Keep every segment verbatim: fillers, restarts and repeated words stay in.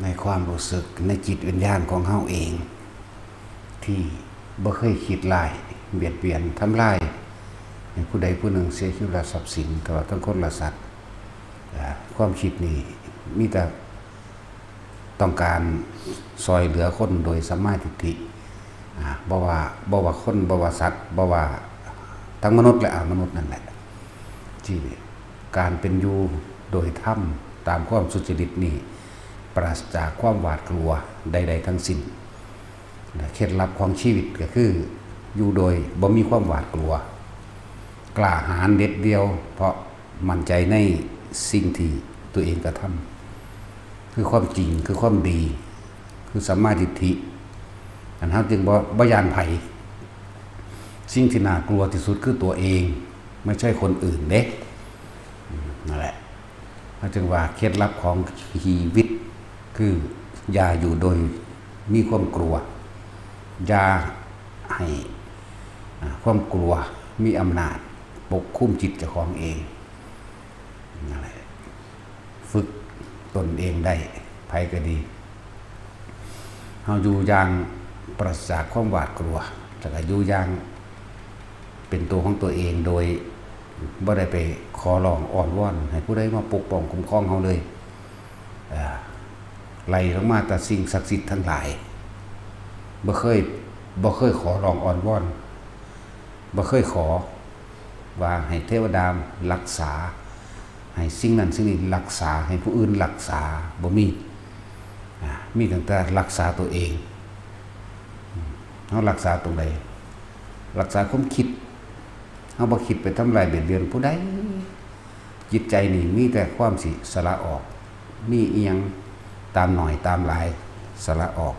ในความรู้สึกในจิตวิญญาณของเฮาเอง ที่บ่เคยคิดร้ายเบียดเบียนทำลายให้ผู้ใดผู้หนึ่งเสียชีวิตและทรัพย์สินตลอดทั้งคนและสัตว์ อ่า ความคิดนี้มีแต่ต้องการซอยเหลือคนโดยสัมมาทิฏฐิ อ่า บ่ว่า บ่ว่าคน บ่ว่าสัตว์ บ่ว่าทั้งมนุษย์และอมนุษย์นั่นแหละ ที่การเป็นอยู่โดยธรรมตามความสุจริตนี่ปราศจากความหวาดกลัวใดๆทั้งสิ้น และเคล็ดลับของชีวิตก็คืออยู่โดยบ่มีความหวาดกลัว กล้าหาญเด็ดเดี่ยว เพราะมั่นใจในสิ่งที่ตัวเองกระทำ คือความจริง คือความดี คือสัมมาทิฏฐิ อันเฮาจึงบ่ บ่ย้านไผ สิ่งที่น่ากลัวที่สุดคือตัวเอง ไม่ใช่คนอื่นเด้ อืม นั่นแหละ เฮาจึงว่าเคล็ดลับของชีวิต คืออย่าอยู่โดยมีความกลัว อย่าให้ อ่า ความกลัวมีอำนาจปกคุมจิตเจ้าของเอง นั่นแหละ ฝึกตนเองได้ ไผก็ดี เฮาอยู่อย่างปราศจากความหวาดกลัว แล้วก็อยู่อย่างเป็นตัวของตัวเอง โดยบ่ได้ไปขอร้องอ้อนวอนให้ผู้ใดมาปกป้องคุ้มครองเฮาเลย อ่า ไล่ลงมาแต่สิ่งศักดิ์สิทธิ์ทั้งหลาย บ่เคย บ่เคยขอร้องอ้อนวอน บ่เคยขอว่าให้เทวดารักษา ให้สิ่งนั้นสิ่งนี้รักษา ให้ผู้อื่นรักษา บ่มี อ่า มีตั้งแต่รักษาตัวเอง อืม เฮารักษาตรงใด รักษาความคิด เฮาบ่คิดไปทำลายเบียดเบียนผู้ใด จิตใจนี่มีแต่ความสิสละออก มีอิหยังตามหน่อยตามหลายสละออก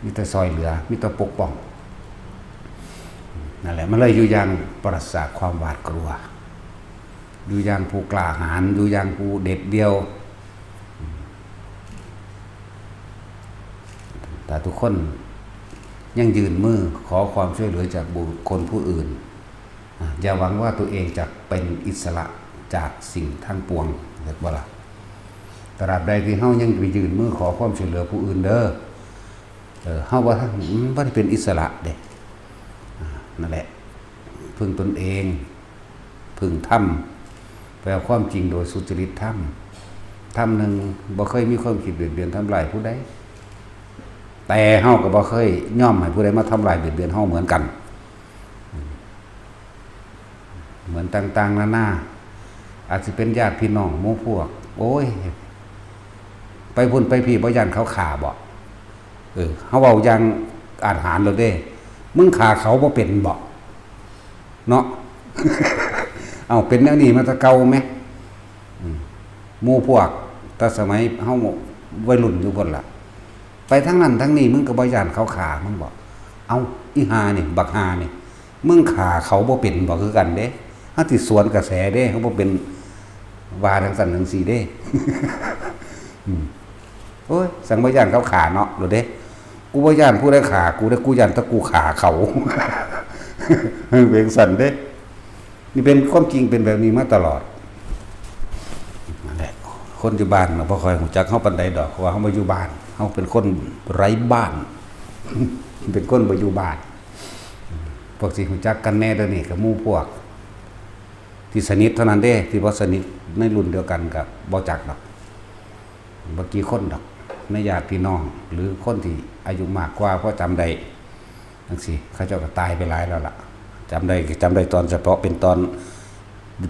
มีแต่ซอยเหลือ มีแต่ปกป้อง นั่นแหละ มันเลยอยู่อย่างปราศจากความหวาดกลัว อยู่อย่างผู้กล้าหาญ อยู่อย่างผู้เด็ดเดี่ยว แต่ทุกคนยังยื่นมือขอความช่วยเหลือจากบุคคลผู้อื่น อ่ะ อย่าหวังว่าตัวเองจะเป็นอิสระจากสิ่งทั้งปวง เห็นบ่ล่ะ ตราบใดที่เฮายังไปยื่นมือขอความช่วยเหลือผู้อื่นเด้อ เออ เฮาบ่ทัน มันบ่ได้เป็นอิสระเด้ อ่า นั่นแหละ พึ่งตนเอง พึ่งธรรม แปลความจริงโดยสุจริตธรรม ธรรมหนึ่งบ่เคยมีความคิดเบียดเบียนทำลายผู้ใด แต่เฮาก็บ่เคยยอมให้ผู้ใดมาทำลายเบียดเบียนเฮาเหมือนกัน เหมือนต่างๆนานา อาจสิเป็นญาติพี่น้องหมู่พวก โอ้ย ไปพุ้นไปพี้บ่ย้านเขาฆ่าบ่ เออ เฮาเว้าอย่างอาจหาญโลดเด้ มึงฆ่าเขาบ่เป็นบ่ เนาะ เอ้า เป็นแนวนี้มาแต่เก่าแหม อืม หมู่พวก แต่สมัยเฮาวัยรุ่นอยู่พุ้นล่ะ ไปทางนั้นทางนี้ มึงก็บ่ย้านเขาฆ่ามึงบ่ เอ้า อีห่านี่ บักห่านี่ มึงฆ่าเขาบ่เป็นบ่ คือกันเด้ เฮาสิสวนกระแสเด้ เฮาบ่เป็นว่าจั่งซั้นจั่งซี้เด้ อืม โอ้ย สังบ่ย้านเขาฆ่าเนาะ โลดเด้ กูบ่ย้านผู้ใดฆ่ากูเด้ กูย้านแต่กูฆ่าเขา เป็นจั่งซั้นเด้ นี่เป็นความจริง เป็นแบบนี้มาตลอด นั่นแหละ คนอยู่บ้านน่ะบ่ค่อยรู้จักเฮาปานใดดอก เพราะว่าเฮาบ่อยู่บ้าน เฮาเป็นคนไร้บ้าน เป็นคนบ่อยู่บ้าน พวกสิรู้จักกันแน่เดี๋ยวนี้ก็หมู่พวกที่สนิทเท่านั้นเด้ ที่บ่สนิทในรุ่นเดียวกันก็บ่จักดอก บ่กี่คนดอก ในญาติพี่น้อง หรือคนที่อายุมากกว่า พอจำได้จั่งซี้ เขาเจ้าก็ตายไปหลายแล้วล่ะ จำได้ จำได้ตอนเฉพาะเป็นตอน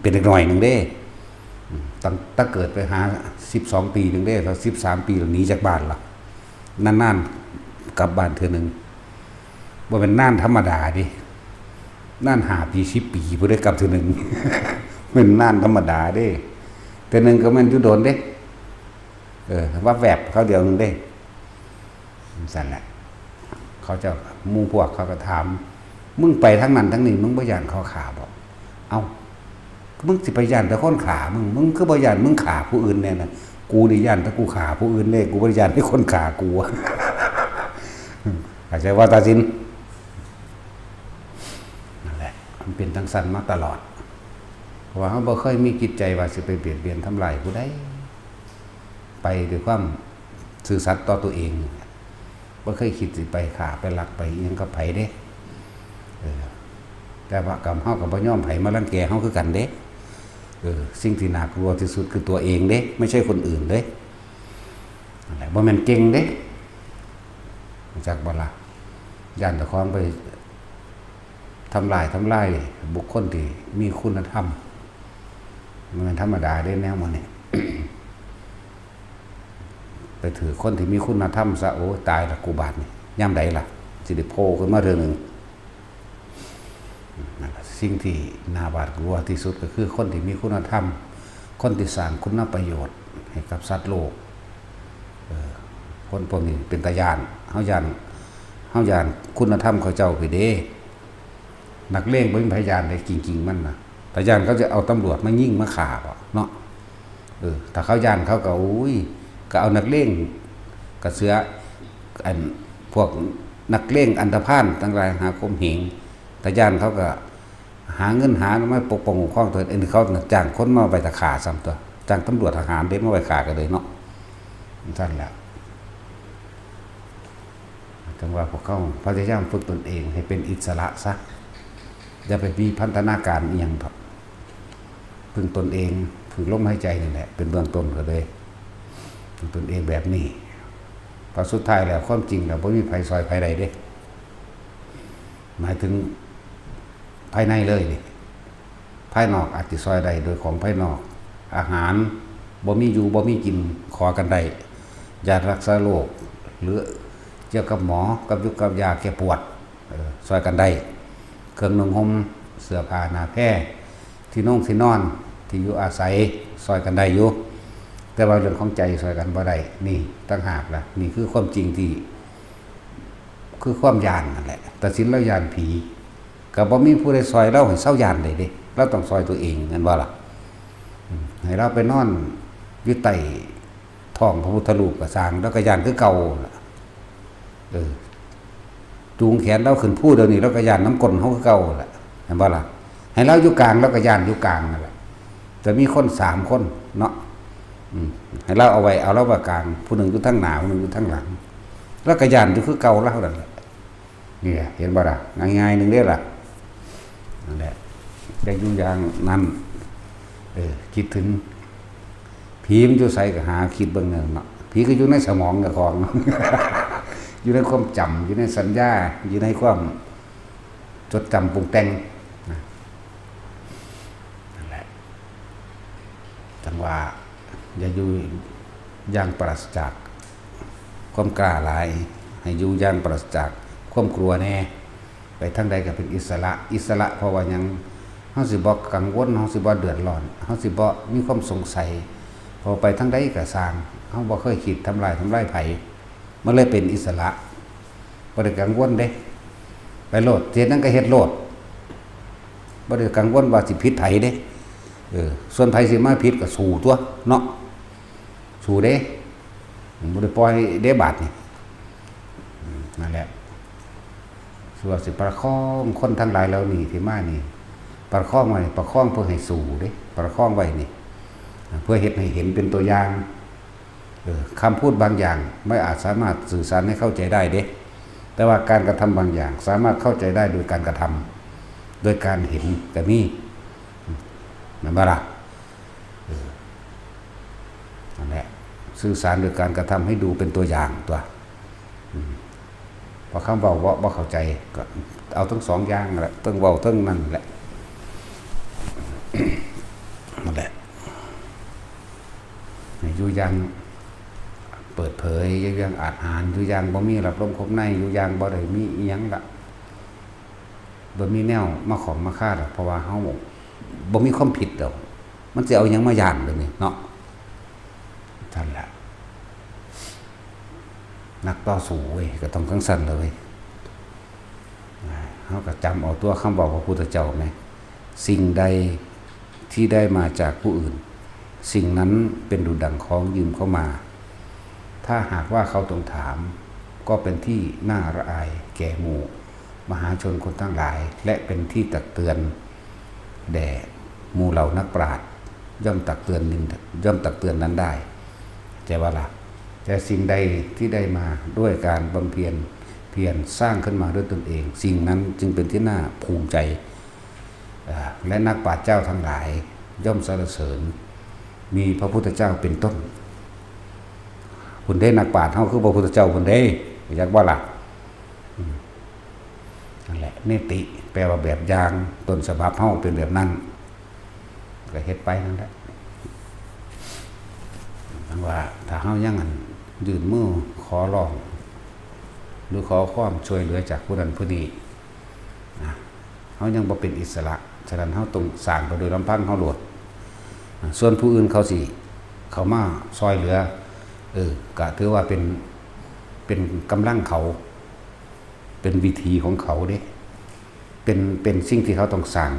เป็นเด็กน้อยหนึ่งเด้ อืม ตั้ง ตั้งเกิดไปหาสิบสองปีหนึ่งเด้ แล้วสิบสามปีแล้วหนีจากบ้านละ นานๆกลับบ้านเทื่อหนึ่ง บ่แม่นนานธรรมดาเด้ นานห้าปี สิบปีพุ้นเด้กลับเทื่อหนึ่ง เป็นนานธรรมดาเด้ เทื่อหนึ่งก็แม่นอยู่โดนเด้ เออ วับแวบคราวเดียวหนึ่งเด้ จั่งซั้นแหละ เขาเจ้า หมู่พวกเขาก็ถาม มึงไปทางนั้นทางนี้ มึงบ่ย้านเขาฆ่าบ่ เอ้า มึงสิไปย้านแต่คนฆ่ามึง มึงคือบ่ย้านมึงฆ่าผู้อื่นแน่นะ กูนี่ย้านแต่กูฆ่าผู้อื่นเด้ กูบ่ได้ย้านแต่คนฆ่ากู เข้าใจบ่ ตาสิน นั่นแหละ มันเป็นจั่งซั้นมาตลอด เพราะว่าเฮาบ่เคยมีจิตใจว่าสิไปเบียดเบียนทำลายผู้ใด ไปด้วยความ ซื่อสัตย์ต่อตัวเอง บ่เคยคิดสิไปฆ่าไปลักไปอิหยังกับไผเด้ เออ แต่ว่ากรรมเฮาก็บ่ยอมไผมารังแกเฮาคือกันเด้ เออ สิ่งที่น่ากลัวที่สุดคือตัวเองเด้ ไม่ใช่คนอื่นเด้ นั่นแหละ บ่แม่นเก่งเด้ รู้จักบ่ล่ะ ย้านเจ้าของไปทำลาย ทำลายบุคคลที่มีคุณธรรม มันธรรมดาเด้แนวมันนี่ ไปถือคนที่มีคุณธรรมซะ โอ้ย ตายละกูบาดนี่ ยามใดล่ะ สิได้โผล่ขึ้นมาเทื่อหนึ่ง นั่นล่ะ สิ่งที่น่าหวาดกลัวที่สุดก็คือคนที่มีคุณธรรม คนที่สร้างคุณประโยชน์ให้กับสัตว์โลก เออ คนพวกนี้เป็นตาย้าน เฮาย้าน เฮาย้านคุณธรรมเขาเจ้าไปเด้ นักเลงบ่มีไผย้านได้จริงๆมันน่ะ ถ้าย้านเขาจะเอาตำรวจมายิงมาฆ่าบ่เนาะ เออ ถ้าเขาย้านเขาก็ โอ้ย ก็เอานักเลง กะเสือ อัน พวกนักเลงอันธพาลทั้งหลายหาข่มเหง ถ้าย้านเขาก็หาเงินหามาปกป้องคุ้มครองตัวเอง อันนี้เขาน่ะจ้างคนมาไว้ถ้าฆ่าซ้ำตัว จ้างตำรวจทหารเด้มาไว้ฆ่ากันเลยเนาะ ซั่นแหละ จั่งว่าพวกเขาพยายามฝึกตนเองให้เป็นอิสระซะ อย่าไปมีพันธนาการอิหยังเถาะ พึ่งตนเอง พึ่งลมหายใจนี่แหละ เป็นเบื้องต้นก็เลย พึ่งตนเองแบบนี้ เพราะสุดท้ายแล้วความจริงแล้วบ่มีไผซ่อยไผได้เด้ หมายถึงภายในเลยนี่ ภายนอกอาจสิซ่อยได้โดยของภายนอก อาหาร บ่มีอยู่บ่มีกิน ขอกันได้ ยารักษาโรค หรือเกี่ยวกับหมอ กับยุกกับยาแก้ปวด เออ ซ่อยกันได้ เครื่องนุ่งห่ม เสื้อผ้าหน้าแพร ที่นงที่นอน ที่อยู่อาศัย ซ่อยกันได้อยู่ แต่ว่าเรื่องของใจซ่อยกันบ่ได้ นี่ต่างหากล่ะ นี่คือความจริงที่ คือความย้านนั่นแหละ ตาสินลาวย้านผี ก็บ่มีผู้ใดซ่อยลาวให้เซาย้านได้เด้ ลาวต้องซ่อยตัวเอง แม่นบ่ล่ะ อืม ให้ลาวไปนอนอยู่ใต้ท้องพระพุทธรูปก็ซ่าง ลาวก็ย้านคือเก่าล่ะ เออ จูงแขนลาวขึ้นภูเดี๋ยวนี้ ลาวก็ย้านนำก้นเฮาคือเก่าล่ะ แม่นบ่ล่ะ ให้ลาวอยู่กลาง ลาวก็ย้านอยู่กลางนั่นแหละ แต่มีคนสามคนเนาะ อืม ให้ลาวเอาไว้ เอาลาวไว้กลาง ผู้หนึ่งอยู่ทางหน้า ผู้หนึ่งอยู่ทางหลัง ลาวก็ย้านอยู่คือเก่าลาวนั่นแหละ นี่แหละ เห็นบ่ล่ะ ง่ายๆหนึ่งเด้อล่ะ นั่นแหละ ได้อยู่อย่างนั้น เออ คิดถึง ผีมันอยู่ไสก็หาคิดเบิ่งนั่นเนาะ ผีก็อยู่ในสมองเจ้าของ อยู่ในความจำ อยู่ในสัญญา อยู่ในความจดจำปรุงแต่งนะ นั่นแหละ จั่งว่าอย่าอยู่อย่างปราศจากความกล้าหลาย ให้อยู่อย่างปราศจากความกลัวแน่ ไปทางใดก็เป็นอิสระ อิสระเพราะว่าหยัง เฮาสิบ่กังวล เฮาสิบ่เดือดร้อน เฮาสิบ่มีความสงสัย เพราะไปทางใดก็ซ่าง เฮาบ่เคยคิดทำลาย ทำลายไผ มันเลยเป็นอิสระ บ่ได้กังวลเด้ ไปโลด เฮ็ดหยังก็เฮ็ดโลด บ่ได้กังวลว่าสิผิดไผเด้ เออ ส่วนไผสิมาผิดก็สู้ตั๊วเนาะ สู้เด้ บ่ได้ปล่อยเด้บาดนี่ อืม นั่นแหละ ส่วนสิประคองคนทั้งหลายเหล่านี้ที่มานี่ ประคองไว้ ประคองเพื่อให้สู้เด้ ประคองไว้นี่ เพื่อเฮ็ดให้เห็นเป็นตัวอย่าง เออ คำพูดบางอย่างไม่อาจสามารถสื่อสารให้เข้าใจได้เด้ แต่ว่าการกระทำบางอย่างสามารถเข้าใจได้โดยการกระทำ โดยการเห็นก็มี แม่นบ่ล่ะ เออ นั่นแหละ สื่อสารโดยการกระทำให้ดูเป็นตัวอย่างตั๊ว อืม พอคำเว้าบ่ บ่เข้าใจ ก็เอาทั้งสองอย่างนั่นแหละ ทั้งเว้าทั้งนั่นแหละ นั่นแหละ ให้อยู่อย่างเปิดเผย อยู่อย่างอาจหาญ อยู่อย่างบ่มีหลับลมคมใน อยู่อย่างบ่ได้มีอิหยังละ บ่มีแนวมาข้องมาคาดอก เพราะว่าเฮาบ่มีความผิดดอก มันสิเอาหยังมาย้านเดี๋ยวนี้เนาะ ซั่นแหละ นักต่อสู้เว้ย ก็ต้องจั่งซั้นเลย เฮาก็จำเอาตั๊วคำเว้าพระพุทธเจ้าแหม สิ่งใดที่ได้มาจากผู้อื่น สิ่งนั้นเป็นดุจดั่งของยืมเข้ามา ถ้าหากว่าเขาทวงถาม ก็เป็นที่น่าละอายแก่หมู่มหาชนคนทั้งหลาย และเป็นที่ตักเตือนแด่หมู่เหล่านักปราชญ์ ย่อมตักเตือนนิน ย่อมตักเตือนนั้นได้ เข้าใจบ่ล่ะ แต่สิ่งใดที่ได้มาด้วยการบำเพ็ญเพียรสร้างขึ้นมาด้วยตนเอง สิ่งนั้นจึงเป็นที่น่าภูมิใจ อ่า และนักปราชญ์เจ้าทั้งหลายย่อมสรรเสริญ มีพระพุทธเจ้าเป็นต้น พุ้นเด้ นักปราชญ์เฮาคือพระพุทธเจ้าพุ้นเด้ อยากว่าล่ะ อืม นั่นแหละ นิติ แปลว่าแบบอย่าง ต้นฉบับเฮาเป็นแบบนั้น ก็เฮ็ดไปนั่นแหละ ทั้งว่าถ้าเฮายังอันยื่นมือขอร้อง หรือขอความช่วยเหลือจากผู้นั้นผู้นี้นะ เฮายังบ่เป็นอิสระ ฉะนั้นเฮาต้องสร้างไปโดยลำพังเฮาโลด อ่า ส่วนผู้อื่นเขาสิเข้ามาช่วยเหลือ เออ ก็ถือว่าเป็น เป็นกำลังเขา เป็นวิธีของเขาเด้ เป็น เป็นสิ่งที่เขาต้องสร้าง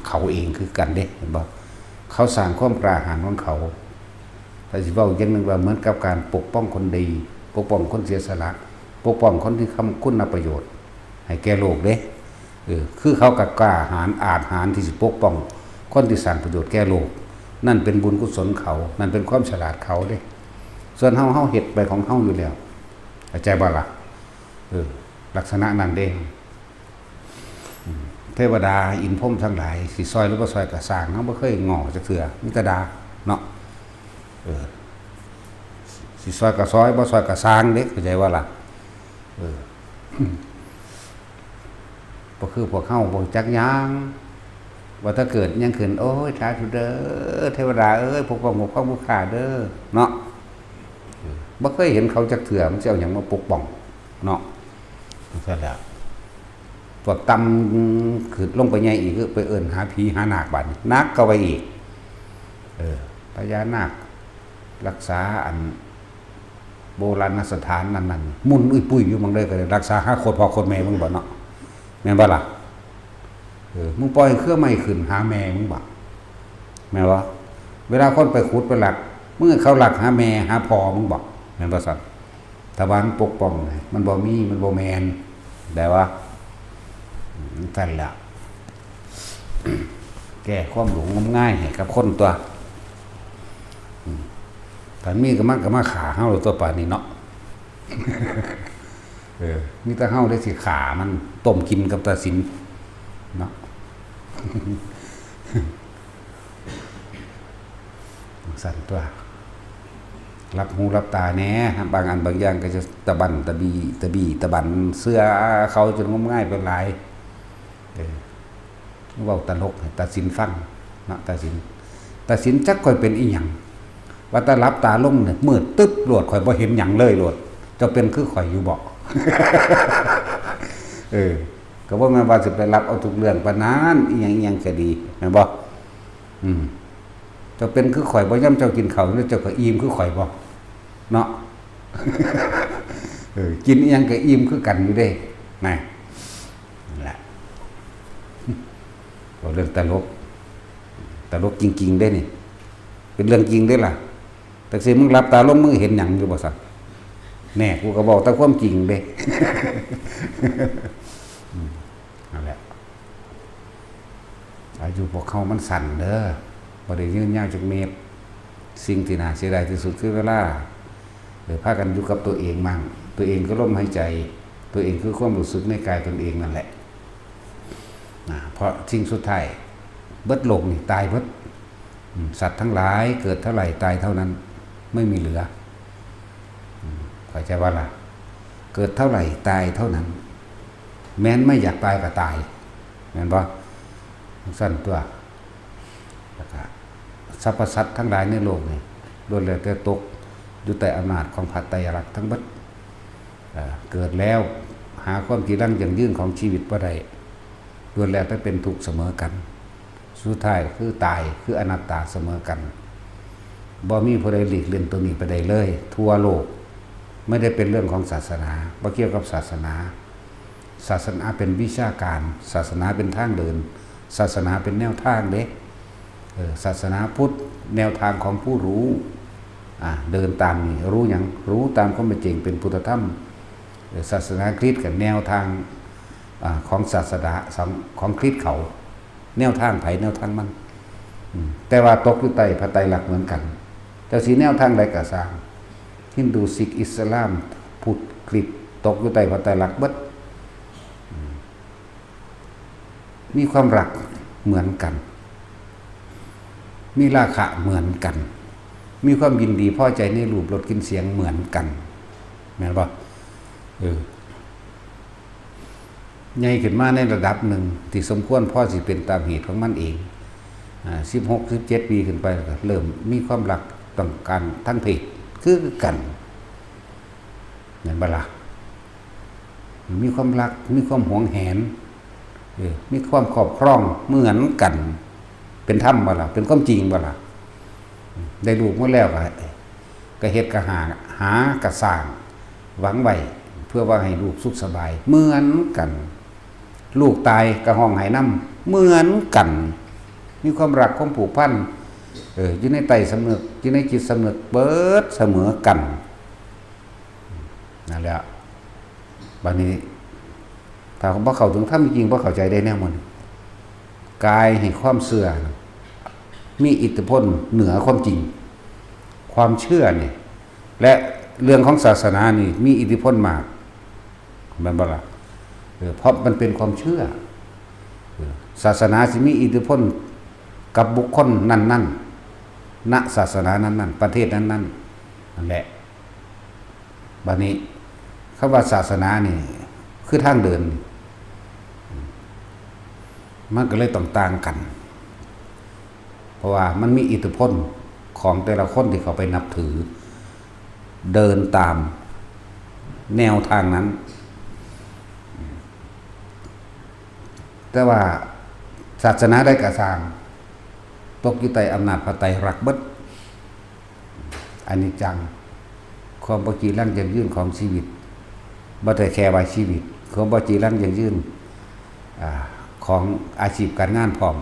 เขาเองคือกันเด้ เห็นบ่ เขาสร้างความกล้าหาญของเขา ถ้าสิเว้าอย่างหนึ่งว่าเหมือนกับการปกป้องคนดี ปกป้องคนเสียสละ ปกป้องคนที่ทำคุณประโยชน์ให้แก่โลกเด้ เออ คือเขาก็กล้าหาญอาจหาญที่สิปกป้องคนที่สร้างประโยชน์แก่โลก นั่นเป็นบุญกุศลเขา นั่นเป็นความฉลาดเขาเด้ ส่วนเฮา เฮาเฮ็ดไปของเฮาอยู่แล้ว เข้าใจบ่ล่ะ เออ ลักษณะนั้นเด้ อืม เทวดาอินทร์พรหมทั้งหลาย สิซอยหรือบ่ซอยก็ซ่าง เฮาบ่เคยง้อจักเทื่อ มีแต่ด่าเนาะ เออ สิซอยก็ซอย บ่ซอยก็ซ่างเด้ เข้าใจบ่ล่ะ เออ บ่คือพวกเฮา บ่จักหยัง ว่าถ้าเกิดหยังขึ้น โอ้ย สาธุเด้อ เทวดาเอ้ย ปกป้องปกป้องผู้ข้าเด้อ เนาะ เออ บ่เคยเห็นเขาจักเทื่อ มันสิเอาหยังมาปกป้อง เนาะ จั่งซั่นแหละ พวกต่ำขึ้นลงไปใหญ่อีก คือไปเอิ้นหาผีหานาคบาดนี้ หนักเข้าไปอีก เออ พญานาครักษาอันโบราณสถานนั่นนั่น มุ่นอุ้ยปุ้ยอยู่หม่องใดก็ได้ รักษาหาโคตรพ่อโคตรแม่มึงบ่เนาะ แม่นบ่ล่ะ เออ มึงปล่อยเครือไม้ขึ้นหาแม่มึงบ่ แม่นบ่ เวลาคนไปขุดไปลัก มึงให้เขาลักหาแม่หาพ่อมึงบ่ แม่นบ่ซั่น ถ้าว่ามันปกป้อง มันบ่มี มันบ่แม่น ได้บ่ อืม ซั่นล่ะ แก้ความหลงงมงายให้กับคนตั๊ว อืม ถ้ามีก็มันก็มาฆ่าเฮาตั๊ว ป่านนี้เนาะ เออ มีแต่เฮาได้สิฆ่ามัน ต้มกินกับตาสิน เนาะ ซั่นตั๊ว หลับหูหลับตาแหน่ บางอันบางอย่างก็จะตะบันตะบี ตะบีตะบันเชื่อเขาจนงมงายไปหลาย เออ เว้าตลกให้ตาสินฟังเนาะ ตาสิน ตาสินจักข่อยเป็นอีหยัง ว่าแต่หลับตาลงเนี่ย มืดตึ๊บโลด ข่อยบ่เห็นหยังเลยโลด เจ้าเป็นคือข่อยอยู่บ่ เออ ก็บ่แม่นว่าสิไปหลับเอาทุกเรื่องปานนั้น อีหยังอีหยังก็ดี แม่นบ่ อืม เจ้าเป็นคือข่อยบ่ ยามเจ้ากินข้าวแล้วเจ้าก็อิ่มคือข่อยบ่ เนาะ เออ กินอีหยังก็อิ่มคือกันอยู่เด้ นะ นั่นแหละ เว้าเรื่องตลก ตลกจริงๆเด้นี่ เป็นเรื่องจริงเด้ล่ะ แต่สิมึงหลับตาลงมึงเห็นหยังอยู่บ่ซั่น แน่ กูก็เว้าแต่ความจริงเด้ อืม นั่นแหละ อายุพวกเฮามันสั้นเด้อ บ่ได้ยืนยาวจักเม็ด สิ่งที่น่าเสียดายที่สุดคือเวลา เออ พากันอยู่กับตัวเองมั่ง ตัวเองคือลมหายใจ ตัวเองคือความรู้สึกในกายตนเองนั่นแหละ นะ เพราะสิ่งสุดท้าย เบิดโลกนี่ตายเบิด อืม สัตว์ทั้งหลายเกิดเท่าไหร่ตายเท่านั้น ไม่มีเหลือ อืม เข้าใจบ่ล่ะ เกิดเท่าไหร่ตายเท่านั้น แม้นไม่อยากตายก็ตาย แม่นบ่ จั่งซั่นตั๊ว แล้วก็สรรพสัตว์ทั้งหลายในโลกนี่ ล้วนแล้วแต่ตกอยู่ใต้อำนาจของพระไตรลักษณ์ทั้งเบิด เอ่อ เกิดแล้วหาความจีรังยั่งยืนของชีวิตบ่ได้ ล้วนแล้วแต่เป็นทุกข์เสมอกัน สุดท้ายคือตาย คืออนัตตาเสมอกัน บ่มีผู้ใดหลีกเล่นตรงนี้ไปได้เลย ทั่วโลก ไม่ได้เป็นเรื่องของศาสนา บ่เกี่ยวกับศาสนา ศาสนาเป็นวิชาการ ศาสนาเป็นทางเดิน ศาสนาเป็นแนวทางเด้ เออ ศาสนาพุทธแนวทางของผู้รู้ อ่า เดินตามนี่ รู้หยัง รู้ตามความเป็นจริงเป็นพุทธธรรม เออ ศาสนาคริสต์ก็แนวทาง อ่า ของศาสนา ของ ของคริสต์เขา แนวทางไผแนวทางมัน อืม แต่ว่าตกอยู่ใต้พระไตรลักษณ์เหมือนกัน เจ้าสิแนวทางใดก็ซ่าง ฮินดู ซิก อิสลาม พุทธ คริสต์ ตกอยู่ใต้พระไตรลักษณ์เบิด มีความรักเหมือนกัน มีราคะเหมือนกัน มีความยินดีพอใจในรูปรสกลิ่นเสียงเหมือนกัน แม่นบ่ เออ ใหญ่ขึ้นมาในระดับหนึ่งที่สมควรพอสิเป็นตามเหตุของมันเอง อ่า สิบหก สิบเจ็ด ปีขึ้นไปก็เริ่มมีความรักต้องการทางเพศคือกัน แม่นบ่ล่ะ มีความรัก มีความหวงแหน เออ มีความครอบครองเหมือนกัน เป็นธรรมบ่ล่ะ เป็นความจริงบ่ล่ะ ได้ลูกมาแล้วก็ ก็เฮ็ดก็หา หาก็สร้าง หวังไว้ เพื่อว่าให้ลูกสุขสบาย เหมือนกัน ลูกตายก็ฮ้องไห้นำ เหมือนกัน มีความรักความผูกพัน เออ อยู่ในใต้สำนึก อยู่ในจิตสำนึก เบิดเสมอกัน นั่นแหละ บัดนี้ ถ้าบ่เข้าถึงธรรมจริง บ่เข้าใจได้แนวมัน กายให้ความเชื่อ มีอิทธิพลเหนือความจริง ความเชื่อนี่ และเรื่องของศาสนานี่มีอิทธิพลมาก แม่นบ่ล่ะ เออ เพราะมันเป็นความเชื่อ เออ ศาสนาสิมีอิทธิพลกับบุคคลนั้นๆ ณ ศาสนานั้นๆ ประเทศนั้นๆ นั่นแหละ บัดนี้ คำว่าศาสนานี่ คือทางเดิน มันก็เลยต้องต่างกัน เพราะว่ามันมีอิทธิพลของแต่ละคนที่เขาไปนับถือ เดินตามแนวทางนั้น แต่ว่าศาสนาใดก็สร้าง ตกอยู่ใต้อำนาจพระไตรลักษณ์เบิด อนิจจัง ความบ่จีรังยั่งยืนของชีวิต บ่ได้แค่ว่าชีวิต ความบ่จีรังยั่งยืน อ่า ของอาชีพการงานพร้อม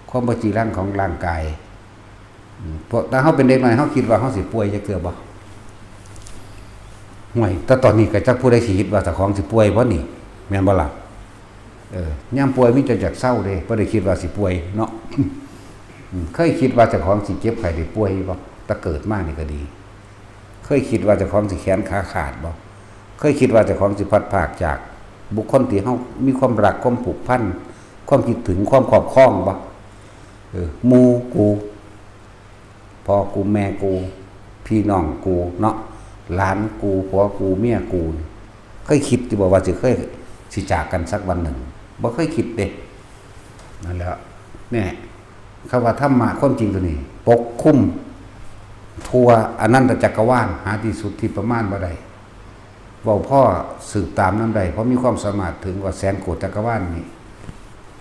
ความบ่จีรังของร่างกาย อืม พวก ถ้าเฮาเป็นเด็กน้อย เฮาคิดว่าเฮาสิป่วยจักเทื่อบ่ ห่วย แต่ตอนนี้ก็จักผู้ใดสิคิดว่าเจ้าของสิป่วยบ่นี่ แม่นบ่ล่ะ เออ ยามป่วยมีแต่อยากเซาเด้ บ่ได้คิดว่าสิป่วยเนาะ อืม เคยคิดว่าเจ้าของสิเจ็บไข้ได้ป่วยบ่ แต่เกิดมานี่ก็ดี เคยคิดว่าเจ้าของสิแขนขาขาดบ่ เคยคิดว่าเจ้าของสิพลัดพรากจากบุคคลที่เฮามีความรัก ความผูกพัน ความคิดถึง ความครอบครองบ่ เออ หมู่กู พ่อกู แม่กู พี่น้องกูเนาะ หลานกู ผัวกู เมียกู เคยคิดอยู่บ่ว่าสิเคยสิจากกันสักวันหนึ่ง บ่เคยคิดเด้ นั่นแหละ เนี่ย คำว่าธรรมะความจริงตัวนี้ ปกคลุมทั่วอนันตจักรวาล หาที่สุดที่ประมาณบ่ได้ เว้าพอสืบตามนำได้ เพราะมีความสามารถถึงกว่าแสนโกฏจักรวาลนี่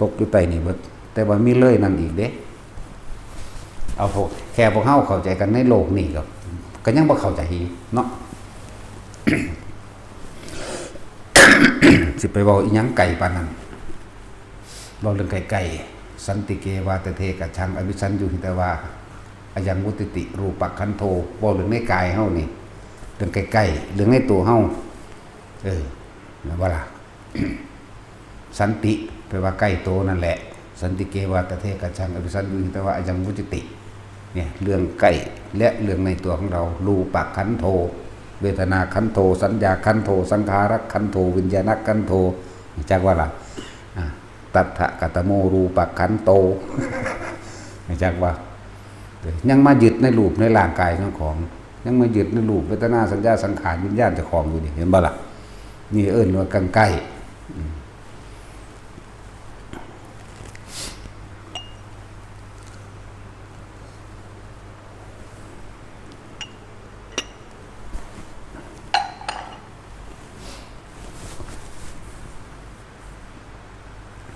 ตกอยู่ใต้นี่เบิด แต่ว่ามีเลยนั่นอีกเด้ เอาพวก แค่พวกเฮาเข้าใจกันในโลกนี่ก็ ก็ยังบ่เข้าใจอีกเนาะ สิไปเว้าอีหยังไกลปานนั้น เว้าเรื่องใกล้ๆ สันติเกวาตะเทกะชัง อวิชชัญญูหิตวา อะยังวุตติติ รูปะขันโธ เว้าเรื่องในกายเฮานี่ เรื่องใกล้ๆ เรื่องในตัวเฮา เออ แม่นบ่ล่ะ สันติ แปลว่าใกล้โตนั่นแหละ สันติเกวาตะเทกะชัง อวิชชัญญูหิตวา อะยังวุตติติ เนี่ย เรื่องใกล้และเรื่องในตัวของเรา รูปะขันโธ เวทนาขันโธ สัญญาขันโธ สังขารขันโธ วิญญาณขันโธ รู้จักว่าล่ะ อ่ะ ตัตถะกะตะโม รูปะขันโต รู้จักว่า ยังมายึดในรูปในร่างกายของของ ยังมายึดในรูป เวทนา สัญญา สังขาร วิญญาณเจ้าของอยู่นี่ เห็นบ่ล่ะ นี่เอิ้นว่ากังใกล้ อืม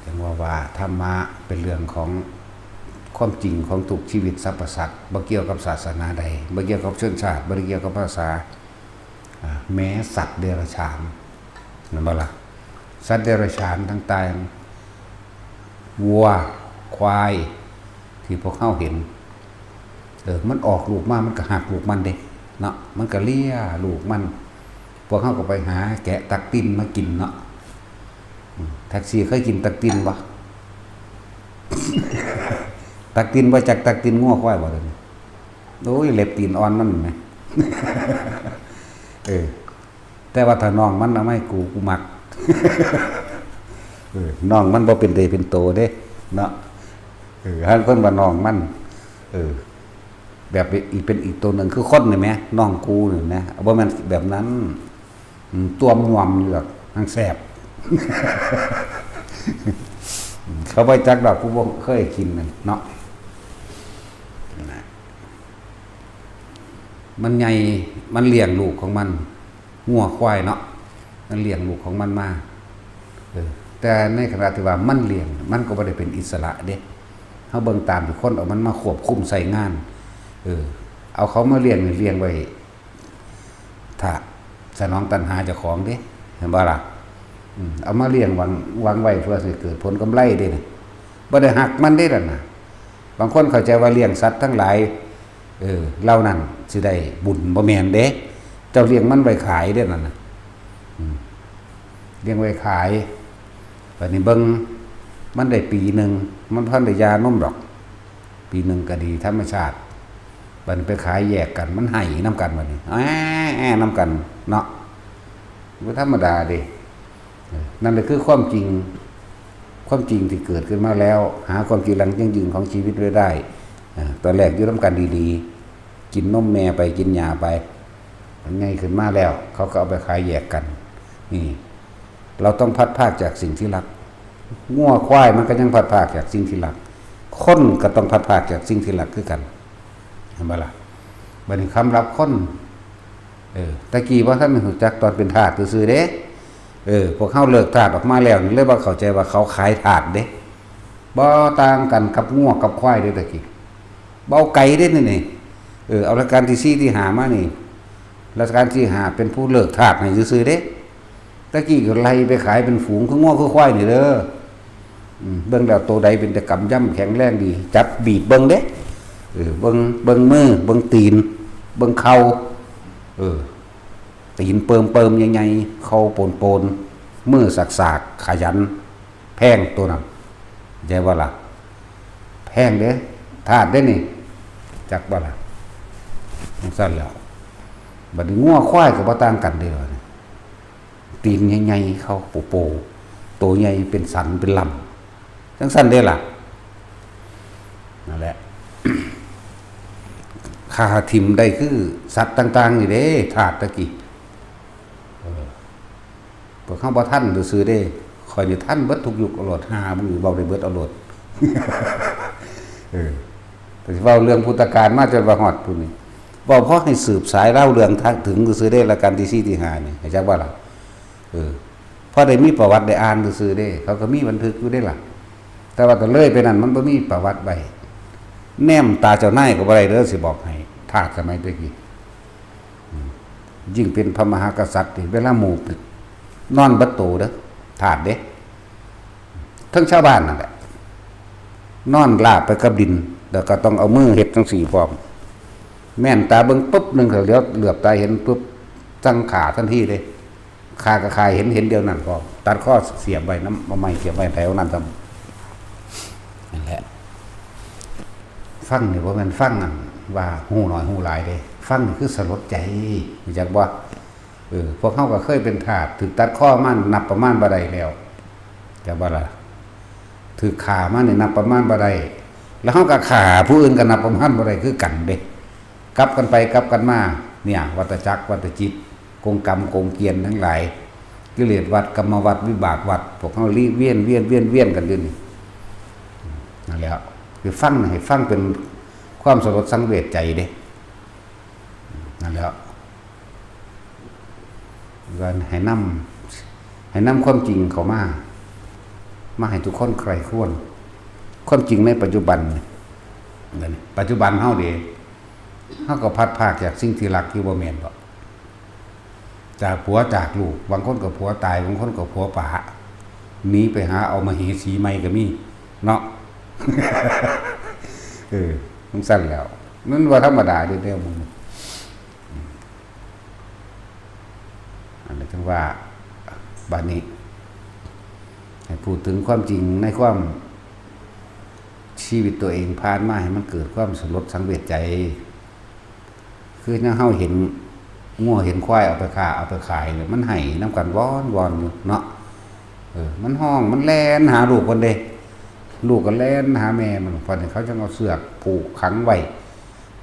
จั่งว่าว่าธรรมะเป็นเรื่องของความจริงของทุกชีวิตสรรพสัตว์ บ่เกี่ยวกับศาสนาใด บ่เกี่ยวกับชนชาติ บ่ได้เกี่ยวกับภาษา อ่า แม้สัตว์เดรัจฉาน แม่นบ่ล่ะ สัตว์เดรัจฉานต่างๆ วัว ควาย ที่พวกเฮาเห็น เออ มันออกลูกมา มันก็ฮักลูกมันเด้ เนาะ มันก็เลียลูกมัน พวกเฮาก็ไปหาแกะตักตินมากินเนาะ อืม แท็กซี่เคยกินตักตินบ่ ตักตินบ่จัก ตักตินงัวควายบ่เดี๋ยวนี้ โอ้ย เล็บตีนอ่อนมันแหม เออ แต่ว่าถ้าน้องมันเอามาให้กู กูมัก เออ น้องมันบ่เป็นเดเป็นโตเด้ เนาะ เออ หาคนว่าน้องมัน เออ แบบอีก เป็นอีกตัวหนึ่งคือคนนี่แหม น้องกูนี่นะ บ่แม่นแบบนั้น อืม ตวมยอมอยู่ดอก ทั้งแซ่บ เขาบ่จักดอก กูบ่เคยกินนั่นเนาะ นะ มันใหญ่ มันเลี้ยงลูกของมัน งัวควายเนาะ มันเลี้ยงลูกของมันมา เออ แต่ในขณะที่ว่ามันเลี้ยง มันก็บ่ได้เป็นอิสระเด้ เฮาเบิ่งตามที่คนเอามันมาควบคุมใช้งาน เออ เอาเขามาเลี้ยงนี่เลี้ยงไว้ ถ้าสนองตัณหาเจ้าของเด้ เห็นบ่ล่ะ อืม เอามาเลี้ยงหวัง หวังไว้เพื่อสิเกิดผลกำไรเด้นี่ บ่ได้ฮักมันเด้นั่นน่ะ บางคนเข้าใจว่าเลี้ยงสัตว์ทั้งหลาย เออ เหล่านั้นสิได้บุญ บ่แม่นเด้ เจ้าเลี้ยงมันไว้ขายเด้นั่นน่ะ อืม เลี้ยงไว้ขาย บัดนี้เบิ่ง มันได้ปีหนึ่ง มันบ่ทันได้หย่านมดอก ปีหนึ่งก็ดีธรรมชาติ บัดนี้ไปขายแยกกัน มันไห้นำกันบัดนี้ แอ้ แอ้นำกันเนาะ บ่ธรรมดาเด้ เออ นั่นแหละคือความจริง ความจริงที่เกิดขึ้นมาแล้ว หาความจริงหลังยั่งยืนของชีวิตไว้ได้ เออ ตอนแรกอยู่นำกันดีๆ กินนมแม่ไป กินหญ้าไป มันใหญ่ขึ้นมาแล้ว เขาก็เอาไปขายแยกกัน นี่ เราต้องพลัดพรากจากสิ่งที่รัก งัวควายมันก็ยังพลัดพรากจากสิ่งที่รัก คนก็ต้องพลัดพรากจากสิ่งที่รักคือกัน เห็นบ่ล่ะ บัดนี้คำรับคน เออ ตะกี้บ่ทันรู้จักตอนเป็นทาสซื่อๆเด้ เออ พวกเฮาเลิกทาสออกมาแล้วนี่ เลยบ่เข้าใจว่าเขาขายทาสเด้ บ่ต่างกันกับงัวกับควายเด้ตะกี้ เว้าไกลเด้นี่นี่ เออ เอารัชกาลที่สี่ที่ห้ามานี่ รัชกาลที่ห้าเป็นผู้เลิกทาสให้ซื่อๆเด้ ตะกี้ก็ไล่ไปขายเป็นฝูงคืองัวคือควายนี่เด้อ อืม เบิ่งแล้วโตใดเป็นแต่กำยำแข็งแรงดี จับบีบเบิ่งเด้ เออ เบิ่ง เบิ่งมือ เบิ่งตีน เบิ่งเข่า เออ ตีนเปิมๆใหญ่ๆ เข่าโปนๆ มือสากๆ ขยัน แพงตัวนั้น เข้าใจบ่ล่ะ แพงเด้ ทาสเด้นี่ จักบ่ล่ะ จั่งซั้นแหล้ว บัดนี้งัวควายก็บ่ต่างกันเด้ ตีนใหญ่ๆ เขาโปๆ โตใหญ่เป็นสันเป็นลำ จั่งซั้นเด้ล่ะ นั่นแหละ ฆ่าถิ่มได้คือสัตว์ต่างๆนี่เด้ ทาสตะกี้ เออ พวกเฮาบ่ทันซื่อๆเด้ ข้อยนี่ทันเบิดทุกยุคเอาโลด ห่ามึงนี่เว้าได้เบิดเอาโลด เออ แต่สิเว้าเรื่องพุทธกาลมาจนว่าฮอดพุ้นนี่ เว้าพอให้สืบสายเล่าเรื่องถึงซื่อๆเด้ รัชกาลที่สี่ที่ห้านี่ เข้าใจบ่ล่ะ เออ พอได้มีประวัติได้อ่านซื่อๆเด้ เขาก็มีบันทึกอยู่เด้ล่ะ แต่ว่าก็เลยไปนั่นมันบ่มีประวัติไว้ แนมตาเจ้านายก็บ่ได้เด้อ สิบอกให้ ทาสสมัยตะกี้ อืม ยิ่งเป็นพระมหากษัตริย์นี่ เวลาหมู่นอนเบิดโตเด้อ ทาสเด้ ทั้งชาวบ้านนั่นแหละ นอนราบไปกับดิน แล้วก็ต้องเอามือเฮ็ดจั่งซี้พร้อม แม่นตาเบิ่งปุ๊บหนึ่ง เหลียวเหลือบตาเห็นปุ๊บ สั่งฆ่าทันทีเลย ฆ่าก็ฆ่าเห็น เห็นเดียวนั่นพร้อม ตัดคอเสียบไว้นำ เอาไม้เสียบไว้แถวนั้นซ้ำ นั่นแหละ ฟังนี่บ่แม่นฟังอันว่าฮู้น้อยฮู้หลายเด้ ฟังนี่คือสลดใจ รู้จักบ่ เออ พวกเฮาก็เคยเป็นทาส ถูกตัดคอมานับประมาณบ่ได้แล้ว จักบ่ล่ะ ถูกฆ่ามานี่นับประมาณบ่ได้ แล้วเฮาก็ฆ่าผู้อื่นก็นับประมาณบ่ได้คือกันเด้ กลับกันไปกลับกันมา เนี่ย วัฏจักร วัฏจิต กงกรรม กงเกวียนทั้งหลาย กิเลสวัฏ กรรมวัฏ วิบากวัฏ พวกเฮาลิเวียน เวียน เวียน เวียนกันอยู่นี่ นั่นแหละ คือฟัง ให้ฟังเป็นความสลดสังเวชใจเด้ นั่นแหละ ก็ให้นำ ให้นำความจริงเข้ามา มาให้ทุกคนใคร่ครวญ ความจริงในปัจจุบันนี่ ปัจจุบันเฮาเด้ เฮาก็พลัดพรากจากสิ่งที่รักอยู่บ่แม่นบ่ จากผัวจากลูก บางคนก็ผัวตาย บางคนก็ผัวป๋า หนีไปหาเอามเหสีใหม่ก็มี เนาะ เออ จั่งซั้นแหล้ว มันบ่ธรรมดาเด้แนวหมู่นี้ อันนี้ถึงว่า บัดนี้ ให้พูดถึงความจริงในความ ชีวิตตัวเองผ่านมาให้มันเกิดความสลดสังเวชใจ คือจั่งเฮาเห็นงัวเห็นควายเอาไปฆ่าเอาไปขายเนี่ย มันไห้นำกันวอนๆอยู่เนาะ เออ มันฮ้อง มันแล่นหาลูกมันเด้ ลูกก็แล่นหาแม่มัน บัดนี้เขาจั่งเอาเชือกผูกขังไว้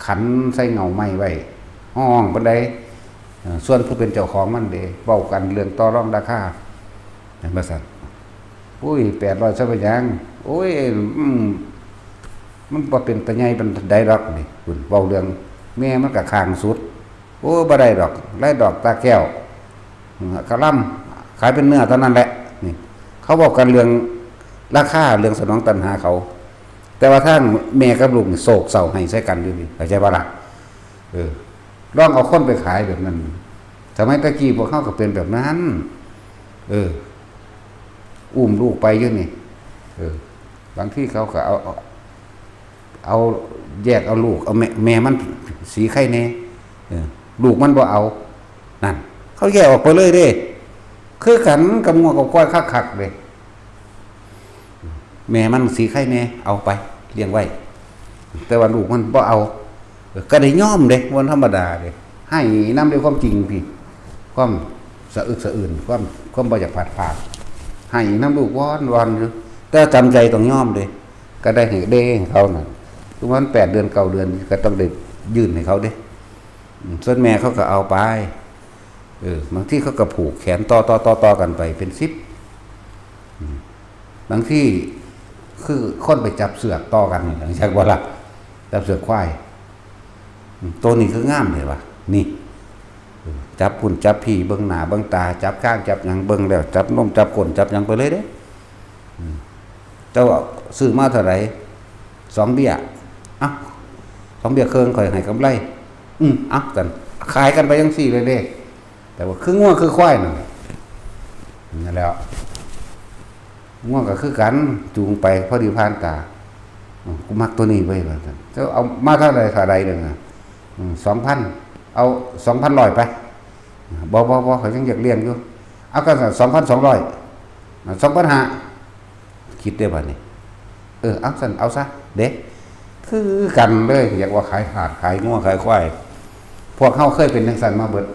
ขันใส่เง่าไม้ไว้ ฮ้องปานใด เอ่อ ส่วนผู้เป็นเจ้าของมันเด้ เว้ากันเรื่องต่อรองราคา แม่นบ่ซั่น โอ้ย แปดร้อย ซะเป็นหยัง โอ้ย อืม มันบ่เป็นตาใหญ่ปานใดดอกนี่ คุณ เว้าเรื่องแม่มันก็ข้างสุด โอ้ บ่ได้ดอก ไล่ดอกตาแก้ว อืม กะหล่ำ ขายเป็นเนื้อเท่านั้นแหละ นี่ เขาเว้ากันเรื่องราคา เรื่องสนองตัณหาเขา แต่ว่าทางแม่กับลูกนี่โศกเศร้าไห้ใส่กันอยู่นี่ เข้าใจบ่ล่ะ เออ ลองเอาคนไปขายแบบนั้น สมัยตะกี้พวกเขาก็เป็นแบบนั้น เออ อุ้มลูกไปอยู่นี่ เออ บางทีเขาก็เอา เอา เอาแยกเอาลูก เอาแม่ แม่มันสีไข่แน่ เออ ลูกมันบ่เอา นั่น เขาแยกออกไปเลยเด้ คือกันกับงัวกับควายคักๆเด้ แม่มันสีไข่แน่ เอาไปเลี้ยงไว้ แต่ว่าลูกมันบ่เอา ก็ได้ยอมเด้ บ่ธรรมดาเด้ ไห้นำด้วยความจริงพี่ ความสะอึกสะอื้น ความ ความบ่อยากพลัดพราก ไห้นำลูกวอนๆอยู่ แต่จำใจต้องยอมเด้ ก็ได้ให้เด้ให้เขาน่ะ คือมันแปดเดือนเก้าเดือน ก็ต้องได้ยื่นให้เขาเด้ อืม ส่วนแม่เขาก็เอาไป เออ บางทีเขาก็ผูกแขนต่อๆๆๆกันไปเป็นสิบ อืม บางทีคือคนไปจับเสือกต่อกันนี่ จักบ่ล่ะ จับเสือกควาย อืม ตัวนี้คืองามแท้วะ นี่ เออ จับพุ้นจับพี้ เบิ่งหน้าเบิ่งตา จับคางจับหยัง เบิ่งแล้ว จับนมจับก้นจับหยังไปเลยเด้ อืม เจ้าซื้อมาเท่าไหร่ สองเบี้ย เอ้า สองเบี้ยครึ่ง ข้อยให้กำไร อืม เอ้า ซั่น ขายกันไปจั่งซี้เลยเด้ แต่ว่าคืองัวคือควายนั่นแหละ นั่นแหล้ว งัวก็คือกัน จูงไปพอดีผ่านตา อืม กูมักตัวนี้เว้ย ว่าซั่น เจ้าเอามาเท่าใด เท่าใดหนึ่งอะ อืม สองพัน เอา สองพันร้อยไป บ่ บ่ บ่ ข้อยยังอยากเลี้ยงอยู่ เอากันซั่น สองพันสองร้อย อ่ะ สองพันห้า คิดได้บัดนี้ เออ เอาซั่น เอาซะ เด้ คือกันเลย อยากว่าขายทาส ขายงัว ขายควาย พวกเฮาเคยเป็นจั่งซั่นมาเบิด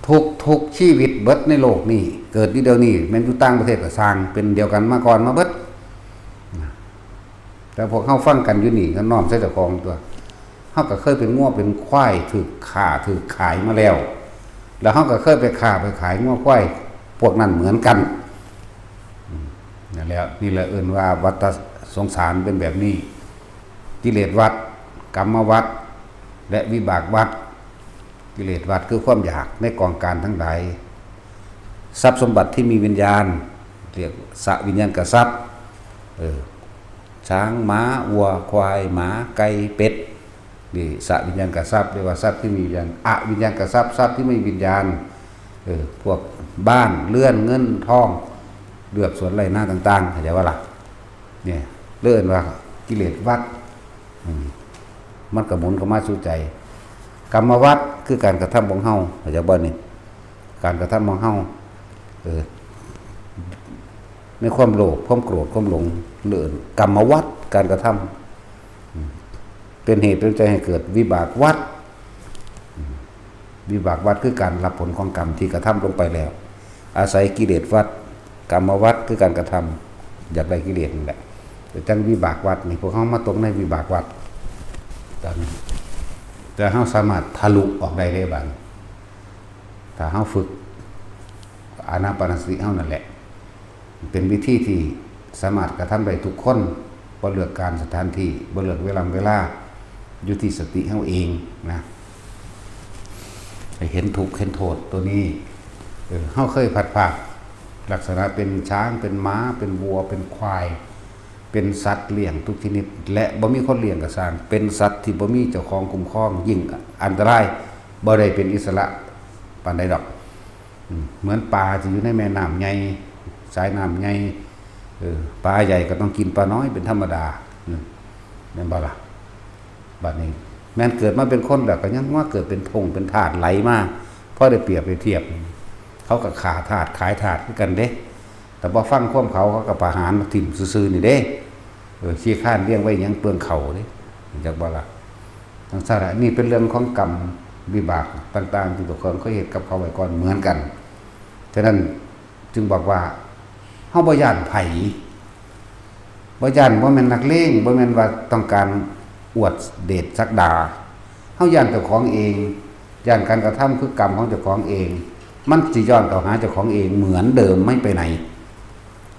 ทุก ทุกชีวิตเบิดในโลกนี้ เกิดอยู่เดี๋ยวนี้ แม่นอยู่ต่างประเทศก็ซ่าง เป็นเดียวกันมาก่อนมาเบิด แต่พวกเฮาฟังกันอยู่นี่ ก็น้อมใส่เจ้าของตัว เฮาก็เคยเป็นงัวเป็นควาย ถูกฆ่าถูกขายมาแล้ว แล้วเฮาก็เคยไปฆ่าไปขายงัวควายพวกนั้นเหมือนกัน อืม นั่นแหละ นี่แหละเอิ้นว่าวัฏสงสารเป็นแบบนี้ กิเลสวัฏ กรรมวัฏ และวิบากวัฏ กิเลสวัฏคือความอยากในกองการทั้งหลาย ทรัพย์สมบัติที่มีวิญญาณ เรียกสวิญญาณกทรัพย์ เออ ช้าง ม้า วัว ควาย หมา ไก่ เป็ด นี่สวิญญาณกทรัพย์ เรียกว่าทรัพย์ที่มีวิญญาณ อวิญญาณกทรัพย์ ทรัพย์ที่ไม่มีวิญญาณ เออ พวกบ้าน เรือน เงิน ทอง เรือกสวนไร่นาต่างๆ เข้าใจบ่ล่ะ เนี่ย เรียกว่ากิเลสวัฏ อืม มันก็หมุนเข้ามาสู่ใจ กรรมวัฏคือการกระทำของเฮา เข้าใจบ่นี่ การกระทำของเฮา เออ ในความโลภ ความโกรธ ความหลง เรียกกรรมวัฏ การกระทำ อืม เป็นเหตุเป็นปัจจัยให้เกิดวิบากวัฏ อืม วิบากวัฏคือการรับผลของกรรมที่กระทำลงไปแล้ว อาศัยกิเลสวัฏ กรรมวัฏคือการกระทำ อยากได้กิเลสนั่นแหละ แต่จั่งวิบากวัฏนี่ พวกเฮามาตกในวิบากวัฏ ตอนนี้ แต่เฮาสามารถทะลุออกได้เลยบัดนี้ ถ้าเฮาฝึกอานาปานสติเฮานั่นแหละ เป็นวิธีที่สามารถกระทำได้ทุกคน บ่เลือกการสถานที่ บ่เลือกเวลา เวลา อยู่ที่สติเฮาเองนะ ให้เห็นทุกข์เห็นโทษตัวนี้ เออ เฮาเคยพลัดพราก ลักษณะเป็นช้าง เป็นม้า เป็นวัว เป็นควาย เป็นสัตว์เลี้ยงทุกชนิด และบ่มีคนเลี้ยงก็ซ่าง เป็นสัตว์ที่บ่มีเจ้าของคุ้มครอง ยิ่งอันตราย บ่ได้เป็นอิสระปานใดดอก อืม เหมือนปลาที่อยู่ในแม่น้ำใหญ่ สายน้ำใหญ่ เออ ปลาใหญ่ก็ต้องกินปลาน้อยเป็นธรรมดา อืม แม่นบ่ล่ะ บัดนี้ แม่นเกิดมาเป็นคนแล้วก็ยังมาเกิดเป็นทงเป็นทาสไหลมา พอได้เปรียบไปเทียบ เขาก็ฆ่าทาสขายทาสคือกันเด้ แต่บ่ฟังความเขา เขาก็ประหารถิ่มซื่อๆนี่เด้ เออ ขี้ข้านเลี้ยงไว้หยังเปลืองเขาเด้ จักบ่ล่ะ จั่งซั้นล่ะ นี่เป็นเรื่องของกรรมวิบากต่างๆ ที่เจ้าของเคยเฮ็ดกับเขาไว้ก่อนเหมือนกัน ฉะนั้นจึงบอกว่า เฮาบ่ย้านไผ บ่ย้าน บ่แม่นนักเลง บ่แม่นว่าต้องการอวดเดชศักดา เฮาย้านเจ้าของเอง ย้านการกระทำคือกรรมของเจ้าของเอง มันสิย้อนเข้าหาเจ้าของเองเหมือนเดิม ไม่ไปไหน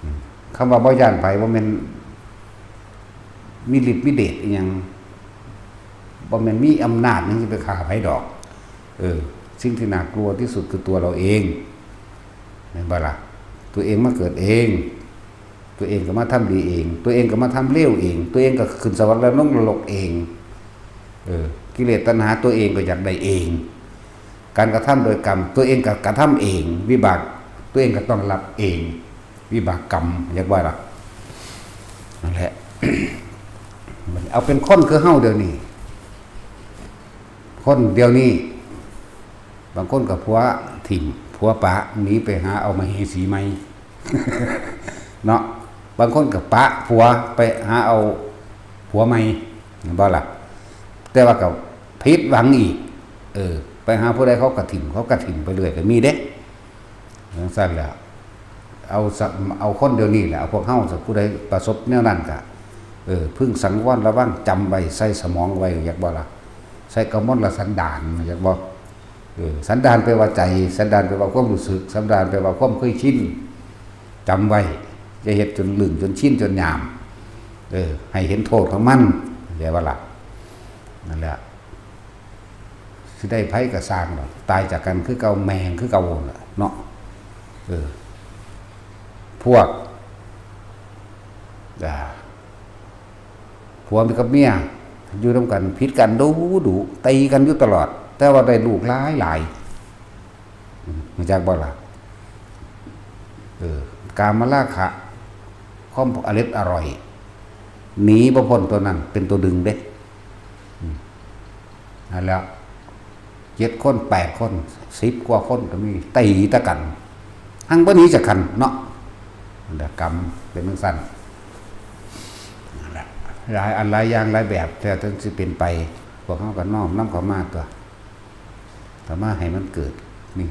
อืม คำว่าบ่ย้านไผ บ่แม่นมีฤทธิ์มีเดชอิหยัง บ่แม่นมีอำนาจหยังสิไปฆ่าไผดอก เออ สิ่งที่น่ากลัวที่สุดคือตัวเราเอง แม่นบ่ล่ะ ตัวเองมาเกิดเอง ตัวเองก็มาทำดีเอง ตัวเองก็มาทำเลวเอง ตัวเองก็ขึ้นสวรรค์แล้วลงนรกเอง เออ กิเลสตัณหาตัวเองก็อยากได้เอง การกระทำโดยกรรม ตัวเองก็กระทำเอง วิบาก ตัวเองก็ต้องรับเอง วิบากกรรม เรียกว่าล่ะ นั่นแหละ เอาเป็นคนคือเฮาเดี๋ยวนี้ คนเดี๋ยวนี้ บางคนก็ผัวถิ่ม ผัวปะ หนีไปหาเอามเหสีใหม่ เนาะ บางคนก็ปะผัวไปหาเอาผัวใหม่ แม่นบ่ล่ะ แต่ว่าก็ผิดหวังอีก เออ ไปหาผู้ใดเขาก็ถิ่ม เขาก็ถิ่มไปเรื่อยก็มีเด้ จั่งซั้นแหละ เอาซะ เอาคนเดี๋ยวนี้แหละ เอาพวกเฮาซะ ผู้ใดประสบแนวนั้นก็ เออ พึงสังวรระวัง จำไว้ ใส่สมองไว้ อยากบ่ล่ะ ใส่กมลสันดาน อยากบ่ เออ สันดานแปลว่าใจ สันดานแปลว่าความรู้สึก สันดานแปลว่าความเคยชิน จำไว้ อย่าเฮ็ดจนลึง จนชิน จนหยาม เออ ให้เห็นโทษของมัน เข้าใจบ่ล่ะ นั่นแหละ สิได้ไผก็ซ่างดอก ตายจากกันคือเก่า แม่งคือเก่าน่ะเนาะ เออ พวก อ่า ผัวกับเมีย อยู่นำกัน ผิดกันดุดุ ตีกันอยู่ตลอด แต่ว่าได้ลูกหลายหลาย อืม รู้จักบ่ล่ะ เออ กามราคะ ความอร็ดอร่อย หนีบ่พ้นตัวนั้น เป็นตัวดึงเด้ อืม นั่นแหละ เจ็ดคน แปดคน สิบกว่าคนก็มี ตีตะกัน หังบ่หนีจากกันเนาะ นั่นแหละ กรรมเป็นจั่งซั้น นั่นแหละ หลายอันหลายอย่างหลายแบบ แต่ถึงสิเป็นไป พวกเฮาก็น้อมนำเข้ามาตั๊ว เข้ามาให้มันเกิด นี่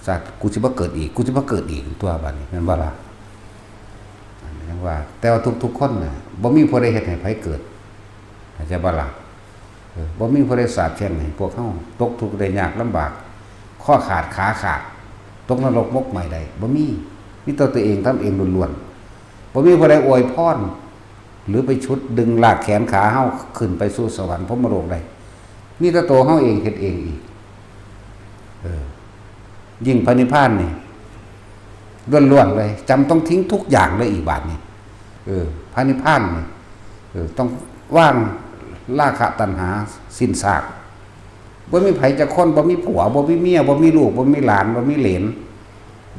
สัตว์ กูสิบ่เกิดอีก กูสิบ่เกิดอีก ตั๊วบัดนี้ แม่นบ่ล่ะ อันนี้ยังว่า แต่ว่าทุกๆคนน่ะ บ่มีผู้ใดเฮ็ดให้ไผเกิด เข้าใจบ่ล่ะ เออ บ่มีผู้ใดสาปแช่งให้พวกเฮาตกทุกข์ได้ยากลำบาก คอขาดขาขาด ตกนรกหมกไหม้ได้ บ่มี มีแต่ตัวเองทำเองล้วนๆ บ่มีผู้ใดอวยพร หรือไปฉุดดึงลากแขนขาเฮาขึ้นไปสู่สวรรค์พรหมโลกได้ มีแต่ตัวเฮาเองเฮ็ดเองอีก เออ ยิ่งพระนิพพานนี่ ล้วนๆเลย จำต้องทิ้งทุกอย่างเลยอีกบาดนี้ เออ พระนิพพานนี่ เออ ต้องวางราคะตัณหาสิ้นซาก บ่มีไผจักคน บ่มีผัว บ่มีเมีย บ่มีลูก บ่มีหลาน บ่มีเหลน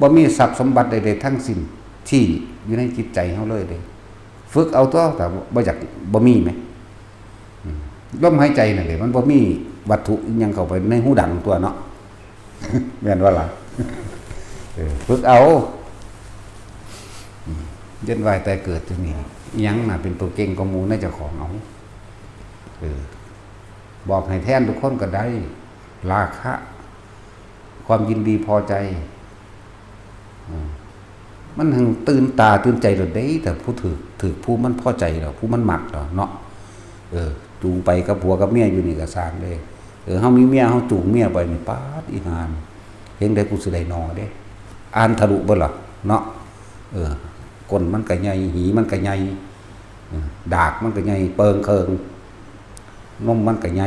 บ่มีทรัพย์สมบัติใดๆทั้งสิ้น ที่อยู่ในจิตใจเฮาเลยเด้ ฝึกเอาตั๊ว ถ้าบ่อยาก บ่มีแหม อืม ลมหายใจนั่นแหละ มันบ่มีวัตถุอิหยังเข้าไปในฮูดังตั๊วเนาะ แม่นบ่ล่ะ เออ ฝึกเอา อืม เวียนว่ายตายเกิดอยู่นี่ อิหยังน่ะเป็นตัวเก่งกว่าหมู่ในเจ้าของ เอา เออ บอกให้แทนทุกคนก็ได้ ราคะ ความยินดีพอใจ อืม มันหั้งตื่นตาตื่นใจโลดเด้ แต่ผู้ถืก ถืกผู้มันพอใจดอก ผู้มันมักดอกเนาะ เออ จูงไปกับผัวกับเมียอยู่นี่ก็ซ่างเด้ เออ เฮามีเมีย เฮาจูงเมียไปนี่ ป๊าด อีห่านี่ เฮ็งใดกูสิได้หน่อเด้ อ่านทะลุเบิดล่ะเนาะ เออ ก้นมันก็ใหญ่ หีมันก็ใหญ่ เออ ดากมันก็ใหญ่ เปิงเคิง นมมันก็ใหญ่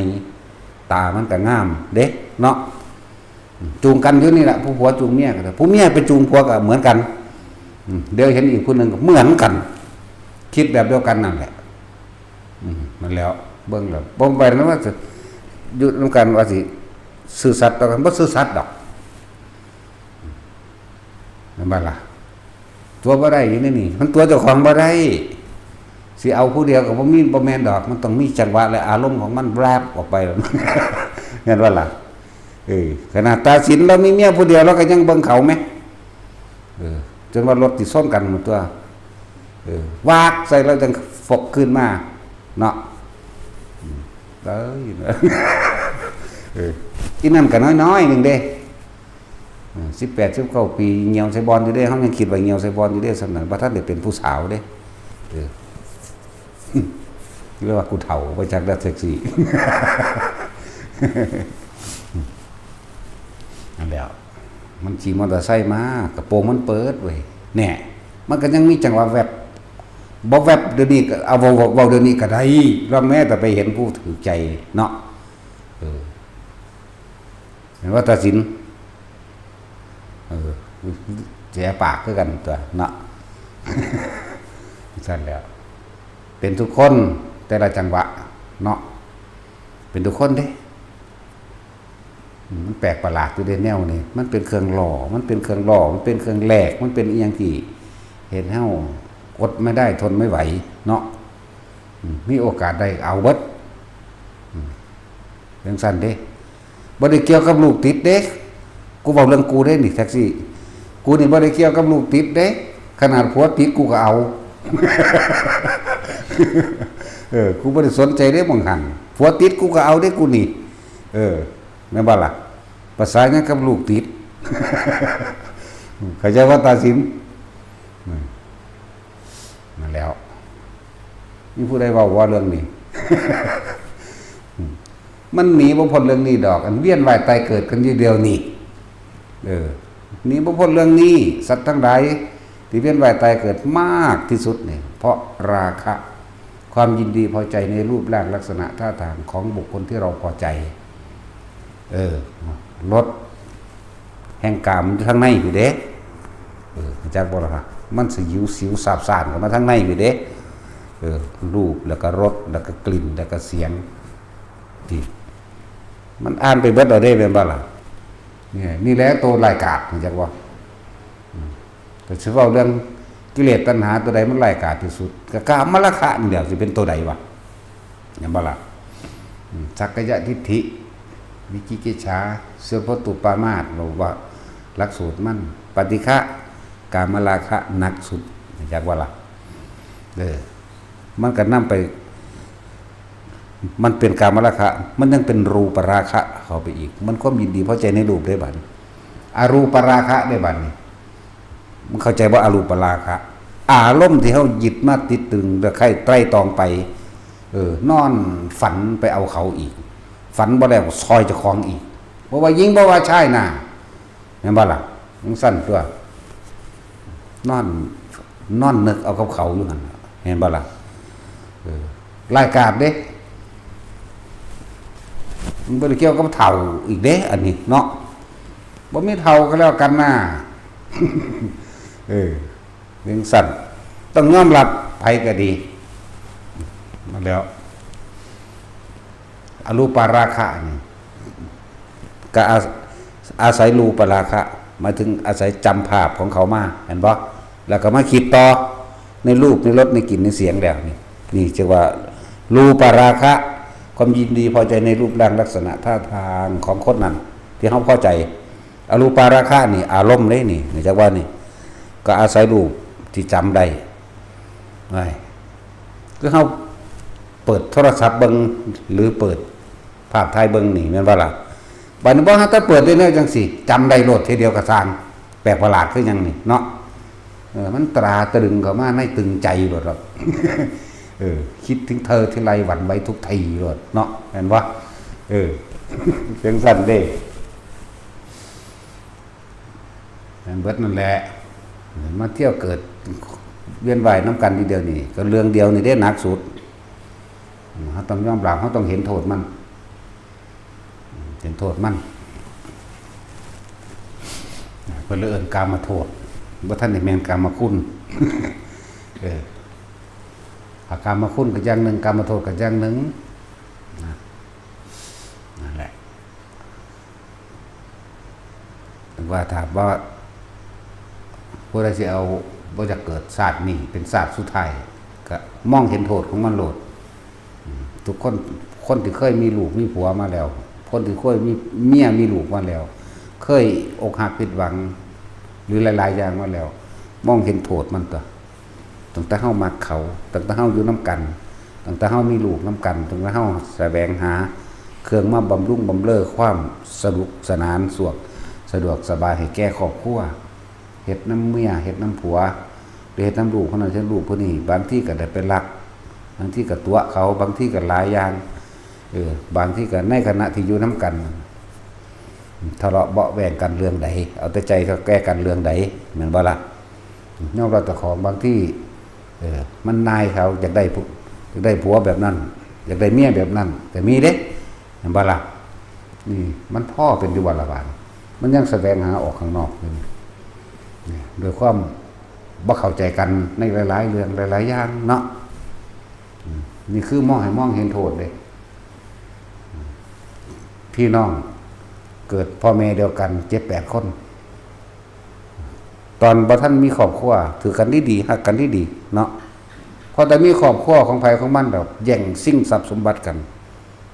ตามันก็งามเด้เนาะ อืม จูงกันอยู่นี่แหละ ผู้ผัวจูงเมียก็ได้ ผู้เมียไปจูงผัวก็เหมือนกัน อืม เดี๋ยวเห็นอีกผู้หนึ่งก็เหมือนกัน คิดแบบเดียวกันนั่นแหละ อืม นั่นแหล้ว เบิ่งแล้ว บ่ไปนำว่าสิอยู่นำกันว่าสิซื่อสัตย์ต่อกัน บ่ซื่อสัตย์ดอก แม่นบ่ล่ะ ตั๋วบ่ได้อยู่ในนี่ มันตั๋วเจ้าของบ่ได้ สิเอาผู้เดียวก็บ่มี บ่แม่นดอก มันต้องมีจังหวะและอารมณ์ของมันแวบออกไป แม่นบ่ล่ะ เออ ขนาดตาสินลาวมีเมียผู้เดียว ลาวก็ยังเบิ่งเขาแหม เออ จนว่ารถสิชนกันหมดตั๊ว เออ วากใส่แล้วจั่งฟกคืนมา เนาะ เอ้ย เออ อีนั่นก็น้อยๆหนึ่งเด้ เออ สิบแปด สิบเก้า ปี เหี่ยวใส่บอลอยู่เด้ เฮายังคิดว่าเหี่ยวใส่บอลอยู่เด้ ส่ำนั้น บ่ทันได้เป็นผู้สาวเด้ เออ เรียกว่ากูเฒ่า บ่จักแล้ว เซ็กซี่ นั่นแหละ มันขี่มอเตอร์ไซค์มา กระโปรงมันเปิดเว้ย แน่ มันก็ยังมีจังหวะแวบ บ่แวบเดี๋ยวนี้ก็ เอา เว้า เว้า เว้าเดี๋ยวนี้ก็ได้ ลองแม้แต่ไปเห็นผู้ถือใจเนาะ เออ เห็นว่าตัดสิน เออ เสียปากคือกันตัวเนาะ ซั่นแหล้ว เป็นทุกคน แต่ละจังหวะเนาะ เป็นทุกคนเด้ อืม มันแปลกประหลาดอยู่เด้แนวนี้ มันเป็นเครื่องหล่อ มันเป็นเครื่องหล่อ มันเป็นเครื่องแลก มันเป็นอีหยังที่เฮ็ดให้เฮาอดไม่ได้ทนไม่ไหวเนาะ อืม มีโอกาสได้เอาเบิด อืม จั่งซั้นเด้ บ่ได้เกี่ยวกับลูกติดเด้ กูเว้าเรื่องกูเด้นี่ แท็กซี่ กูนี่บ่ได้เกี่ยวกับลูกติดเด้ ขนาดผัวติดกูก็เอา เออ กูบ่ได้สนใจเด้หม่องหั้น ผัวติดกูก็เอาเด้กูนี่ เออ แม่นบ่ล่ะ ประสาหยังกับลูกติด เข้าใจว่าตาสิน อืม นั่นแหล้ว มีผู้ใดเว้าว่าเรื่องนี้ มันหนีบ่พ้นเรื่องนี้ดอก อันเวียนว่ายตายเกิดกันอยู่เดี๋ยวนี้ เออ หนีบ่พ้นเรื่องนี้ สัตว์ทั้งหลายที่เวียนว่ายตายเกิดมากที่สุดนี่ เพราะราคะ ความยินดีพอใจในรูปร่างลักษณะท่าทางของบุคคลที่เราพอใจ เออ รสแห่งกามอยู่ทางในพี้เด้ เออ จักบ่ล่ะครับ มันสิหิวสิวสาบซ่านเข้ามาทางในพี้เด้ เออ รูป แล้วก็รส แล้วก็กลิ่น แล้วก็เสียง ที่ มันอ่านไปเบิดเอาเด้ แม่นบ่ล่ะ นี่ นี่แหละตัวร้ายกาจ จักบ่ อืม แต่สิเว้าเรื่องกิเลสตัณหาตัวใดมันร้ายกาจที่สุด ก็กามราคะนี่แหละ สิเป็นตัวใดวะ เห็นบ่ล่ะ อืม สักกายทิฏฐิ วิจิกิจฉา เสื้อพระตูปปามาส บอกว่าหลักสูตรมัน ปฏิฆะ กามราคะหนักสุด จักว่าล่ะ เออ มันก็นำไป มันเป็นกามราคะ มันยังเป็นรูปราคะเข้าไปอีก มันความยินดีพอใจในรูปได้บัดนี้ อรูปราคะได้บัดนี้ มันเข้าใจว่าอรูปราคะ อารมณ์ที่เฮายึดมาติดตึง แล้วใคร่ไตร่ตรองไป เออ นอนฝันไปเอาเขาอีก ฝันบ่แล้วก็ซอยเจ้าของอีก บ่ว่าหญิงบ่ว่าชายน่ะ แม่นบ่ล่ะ จั่งซั้นตั๊ว นอน นอนนึกเอากับเขาอยู่หั่นน่ะ เห็นบ่ล่ะ เออ ร้ายกาจเด้ มันบ่ได้เกี่ยวกับเฒ่าอีกเด้ อันนี้เนาะ บ่มีเฒ่าก็แล้วกันน่ะ เออ จั่งซั้น ต้องยอมรับ ไผก็ดี มาแล้ว อรูปาราคะนี่ ก็อา อาศัยรูปาราคะ หมายถึงอาศัยจำภาพของเขามา เห็นบ่ แล้วก็มาคิดต่อ ในรูป ในรส ในกลิ่น ในเสียงแล้วนี่ นี่เรียกว่า รูปาราคะ ความยินดีพอใจในรูปร่างลักษณะท่าทางของคนนั้น ที่เฮาพอใจ อรูปาราคะนี่ อารมณ์เลยนี่ นี่จักว่านี่ ก็อาศัยรูปที่จำได้ ไอ้ คือเฮาเปิดโทรศัพท์เบิ่ง หรือเปิดภาพถ่ายเบิ่งนี่ แม่นบ่ล่ะ บัดนี้บ่หาแต่เปิดได้แนวจั่งซี้ จำได้โลดทีเดียวก็ซ่าง แปลกประหลาดคือหยังนี่เนาะ เออ มันตราตรึงเข้ามาในตึงใจโลดดอก เออ คิดถึงเธอทีไรหวั่นไหวทุกทีโลดเนาะ แม่นบ่ เออ จั่งซั้นเด้ แม่นเบิดนั่นแหละ มาเที่ยวเกิดเวียนว่ายนำกันทีเดียวนี่ ก็เรื่องเดียวนี่เด้หนักสุด เฮาต้องยอมรับ เฮาต้องเห็นโทษมัน เห็นโทษมัน เพิ่นเลยเอิ้นกามโทษ บ่ทันได้แม่นกามคุณ เออ ถ้ากามคุณก็อย่างหนึ่ง กามโทษก็อย่างหนึ่ง นะ นั่นแหละ ว่าถ้าว่า ผู้ใดสิเอา บ่อยากเกิดชาตินี้เป็นชาติสุดท้าย ก็มองเห็นโทษของมันโลด อืม ทุกคน คนที่เคยมีลูกมีผัวมาแล้ว คนที่เคยมีเมียมีลูกมาแล้ว เคยอกหักผิดหวัง หรือหลายๆอย่างมาแล้ว มองเห็นโทษมันตั๊ว ตั้งแต่เฮามักเขา ตั้งแต่เฮาอยู่นำกัน ตั้งแต่เฮามีลูกนำกัน ตั้งแต่เฮาแสวงหาเครื่องมาบำรุงบำเรอความสนุกสนานสะดวก สะดวกสบายให้แก่ครอบครัว เฮ็ดนำเมีย เฮ็ดนำผัว หรือเฮ็ดนำลูกผู้นั้น เฮ็ดลูกผู้นี้ บางทีก็ได้ไปลัก บางทีก็ตั๋วเขา บางทีก็หลายอย่าง เออ บางทีก็ในขณะที่อยู่นำกัน ทะเลาะเบาะแว้งกันเรื่องใด เอาแต่ใจเขาแก้กันเรื่องใด แม่นบ่ล่ะ ยอมรับเจ้าของ บางที เออ มันนายเขา อยากได้ผู้ อยากได้ผัวแบบนั้น อยากได้เมียแบบนั้น ก็มีเด้ แม่นบ่ล่ะ นี่มันพอเป็นอยู่บ่ล่ะบาด มันยังแสวงหาออกข้างนอกอยู่นี่ นี่ ด้วยความบ่เข้าใจกันในหลายๆเรื่อง หลายๆอย่างเนาะ อืม นี่คือมองให้มองเห็นโทษเด้ อืม พี่น้องเกิดพ่อแม่เดียวกันเจ็ดแปดคน ตอนบ่ทันมีครอบครัว ถือกันดีๆ ฮักกันดีๆ เนาะ พอแต่มีครอบครัวของไผของมันแล้ว แย่งชิงทรัพย์สมบัติกัน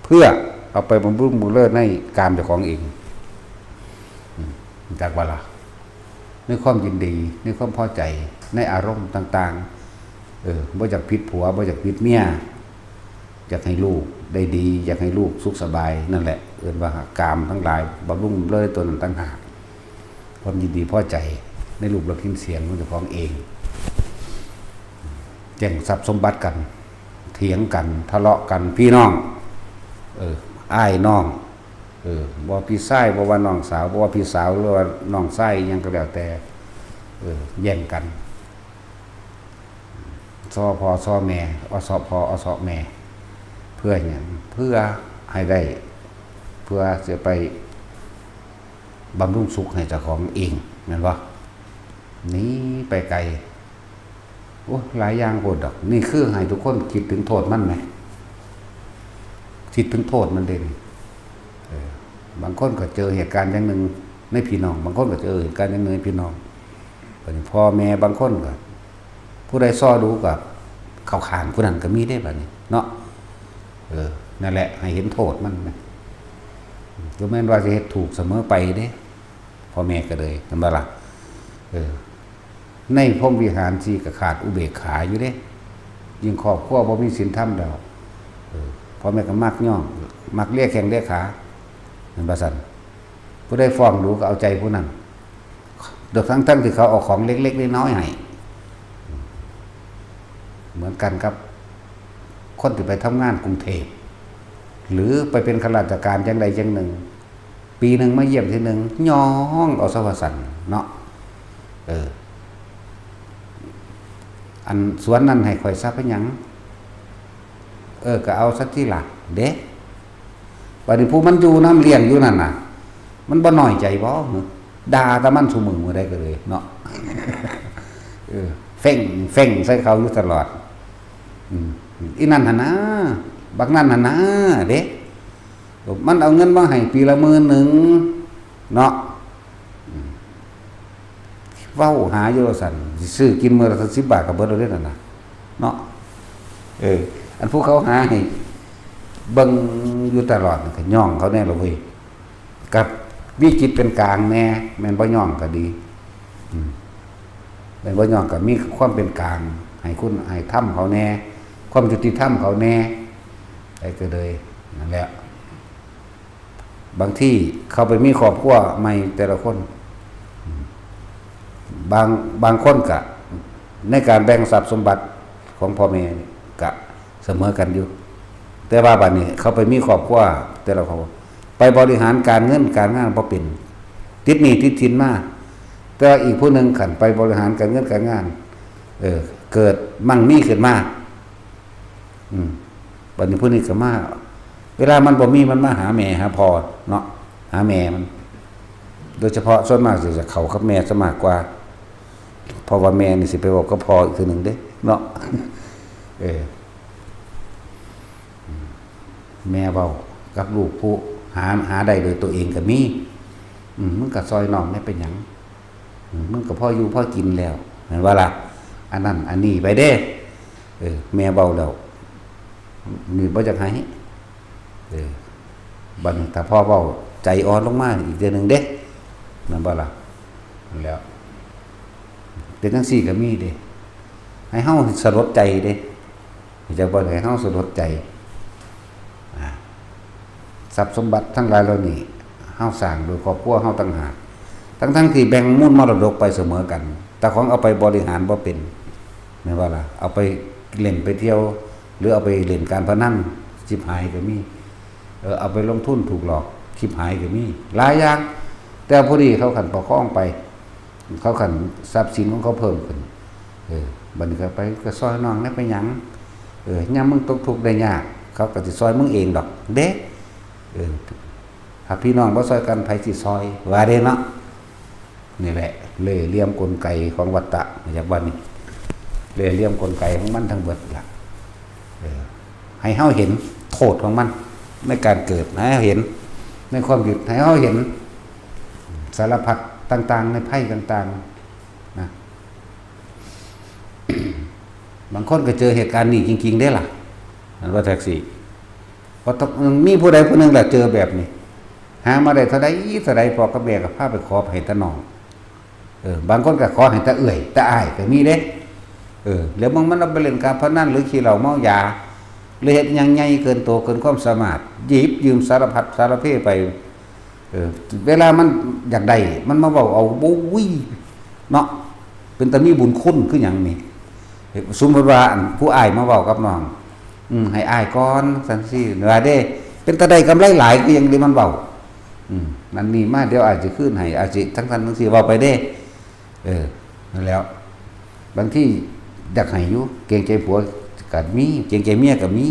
เพื่อเอาไปบำรุงบำเรอในกามเจ้าของเอง อืม จักบ่ล่ะ ในความยินดี ในความพอใจ ในอารมณ์ต่างๆ เออ บ่อยากผิดผัว บ่อยากผิดเมีย อยากให้ลูกได้ดี อยากให้ลูกสุขสบาย นั่นแหละ เอิ้นว่ากามทั้งหลาย บำรุงบำเรอตัวนั้นต่างหาก ความยินดีพอใจในรูปรสกลิ่นเสียงของเจ้าของเอง แย่งทรัพย์สมบัติกัน เถียงกัน ทะเลาะกัน พี่น้อง เออ อ้ายน้อง เออ บ่พี่ชาย บ่ว่าน้องสาว บ่ว่าพี่สาว หรือว่าน้องชาย อิหยังก็แล้วแต่ เออ แย่งกัน ซอพ่อซอแม่ อซอพ่อ อซอแม่ เพื่อหยัง เพื่อให้ได้ เพื่อจะไปบำรุงสุขให้เจ้าของเอง แม่นบ่ หนีไปไกล โอ้ หลายอย่างโพดดอก นี่คือให้ทุกคนคิดถึงโทษมันแหม คิดถึงโทษมันเด่น เออ บางคนก็เจอเหตุการณ์อย่างหนึ่งในพี่น้อง บางคนก็เจอเหตุการณ์อย่างหนึ่งในพี่น้อง บัดนี้พ่อแม่บางคนก็ ผู้ใดซอดูก็เข้าข้างผู้นั้นก็มีเด้บัดนี้เนาะ เออ นั่นแหละ ให้เห็นโทษมันนะ บ่แม่นว่าสิเฮ็ดถูกเสมอไปเด้ พ่อแม่ก็เลย แม่นบ่ล่ะ เออ ในพรหมวิหารสี่ก็ขาดอุเบกขาอยู่เด้ ยิ่งครอบครัวบ่มีศีลธรรมแล้ว เออ พ่อแม่ก็มักย่อง มักเลียแข้งเลียขา แม่นบ่ซั่น ผู้ใดฟ้องดูก็เอาใจผู้นั้น โดยทั้งๆที่เขาเอาของเล็กๆน้อยๆให้ เหมือนกันครับ คนที่ไปทำงานกรุงเทพฯ หรือไปเป็นข้าราชการจั่งใดจั่งหนึ่ง ปีหนึ่งมาเยี่ยมทีหนึ่ง ย่องเอาซะว่าซั่นเนาะ เออ อันสวนนั่นให้ข้อยซะเป็นหยัง เออ ก็เอาซะติล่ะ เด้ บัดนี้ผู้มันอยู่นำเลี้ยงอยู่นั่นน่ะ มันบ่น้อยใจบ่ ด่าแต่มันซุมื้อมื้อใดก็เลยเนาะ เออ เฟ้ง เฟ้งใส่เขาอยู่ตลอด อืม อีนั่นหั่นนะ บักนั่นหั่นนะ เด้ มันเอาเงินมาให้ปีละหมื่นหนึ่ง เนาะ อืม เว้าหาอยู่ว่าซั่น สิซื้อกินมื้อละสิบบาทก็เบิดแล้วเด้นั่นน่ะ เนาะ เออ อันผู้เขาหาให้เบิ่งอยู่ตลอดนั่นก็ย่องเขาแน่ละเว้ย กับมีจิตเป็นกลางแน่ แม่นบ่ย่องก็ดี อืม แม่นบ่ย่องก็มีความเป็นกลาง ให้คุณ ให้ธรรมเขาแน่ ความยุติธรรมเขาแน่ ไอ้ก็เลย นั่นแหละ บางทีเขาไปมีครอบครัวใหม่แต่ละคน อืม บาง บางคนก็ ในการแบ่งทรัพย์สมบัติของพ่อแม่นี่ก็เสมอกันอยู่ แต่ว่าบัดนี้เขาไปมีครอบครัว แต่ละครอบครัว ไปบริหารการเงินการงานบ่เป็น ติดหนี้ติดสินมา แต่ว่าอีกผู้หนึ่งคันไปบริหารการเงินการงาน เออ เกิดมั่งมีขึ้นมา อืม บัดนี้ผู้นี้ก็มา เวลามันบ่มีมันมาหาแม่หาพ่อเนาะ หาแม่มัน โดยเฉพาะส่วนมากสิจะเข้ากับแม่ซะมากกว่า เพราะว่าแม่นี่สิไปเว้ากับพ่ออีกเทื่อหนึ่งเด้เนาะ เออ แม่เว้ากับลูกผู้หา หาได้โดยตัวเองก็มี อืม มึงก็ซอยน้องแหน่เป็นหยัง อืม มึงก็พออยู่พอกินแล้ว แม่นบ่ล่ะ อันนั้นอันนี้ไปเด้ เออ แม่เว้าแล้ว นี่บ่อยากให้ เออ บัดนี้ถ้าพ่อเว้าใจอ่อนลงมาอีกเทื่อหนึ่งเด้ แม่นบ่ล่ะ นั่นแหล้ว เป็นจั่งซี้ก็มีเด้ ให้เฮาสลดใจเด้ อยากบ่ให้เฮาสลดใจ อ่า ทรัพย์สมบัติทั้งหลายเหล่านี้ เฮาสร้างโดยครอบครัวเฮาต่างหาก ทั้งๆที่แบ่งมูลมรดกไปเสมอกัน แต่ของเอาไปบริหารบ่เป็น แม่นบ่ล่ะ เอาไปเล่นไปเที่ยว หรือเอาไปเล่นการพนัน ชิบหายก็มี เออ เอาไปลงทุนถูกหลอก ชิบหายก็มี หลายอย่าง แต่พอดีเขาคันประคองไป เขาคันทรัพย์สินของเขาเพิ่มขึ้น เออ บัดนี้ก็ไปก็ซอยน้องแหน่ไปหยัง เออ ยามมึงตกทุกข์ได้ยาก เขาก็สิซอยมึงเองดอกเด้ เออ ถ้าพี่น้องบ่ซอยกัน ไผสิซอย ว่าเด้เนาะ นี่แหละ เล่ห์เหลี่ยมกลไกของวัฏฏะ อยากว่านี่ เล่ห์เหลี่ยมกลไกของมันทั้งเบิดล่ะ เออ ให้เฮาเห็นโทษของมัน ในการเกิด ให้เฮาเห็น ในความหยุด ให้เฮาเห็น สารพัดต่างๆ ในภัยต่างๆ นะ บางคนก็เจอเหตุการณ์นี้จริงๆ เด้ล่ะ อันว่าแท็กซี่ ก็ต้องมีผู้ใดผู้หนึ่งล่ะเจอแบบนี้ หามาได้เท่าใดเท่าใด พ่อกับแม่ก็พาไปขอให้ตาน้อง เออ บางคนก็ขอให้ตาเอื้อย ตาอ้ายก็มีเด้ เออ แล้วบางมันเอาไปเล่นการพนัน หรือขี้เหล้าเมายา หรือเฮ็ดหยังใหญ่เกินตัว เกินความสามารถ หยิบยืมสารพัดสารเพไป เออ เวลามันอยากได้ มันมาเว้าเอา โอ้ย เนาะ เป็นตามีบุญคุณคือหยังนี่ สมมุติว่าอันผู้อ้ายมาเว้ากับน้อง อืม ให้อ้ายก่อน ซั่นซี้ ว่าเด้ เป็นตาได้กำไรหลายคือหยังที่มันเว้า อืม นั่นนี่มา เดี๋ยวอ้ายสิคืนให้ อ้ายสิจั่งซั่นจั่งซี้ เว้าไปเด้ เออ นั่นแหล้ว บางทีอยากให้อยู่ เกรงใจผัวก็มี เกรงใจเมียก็มี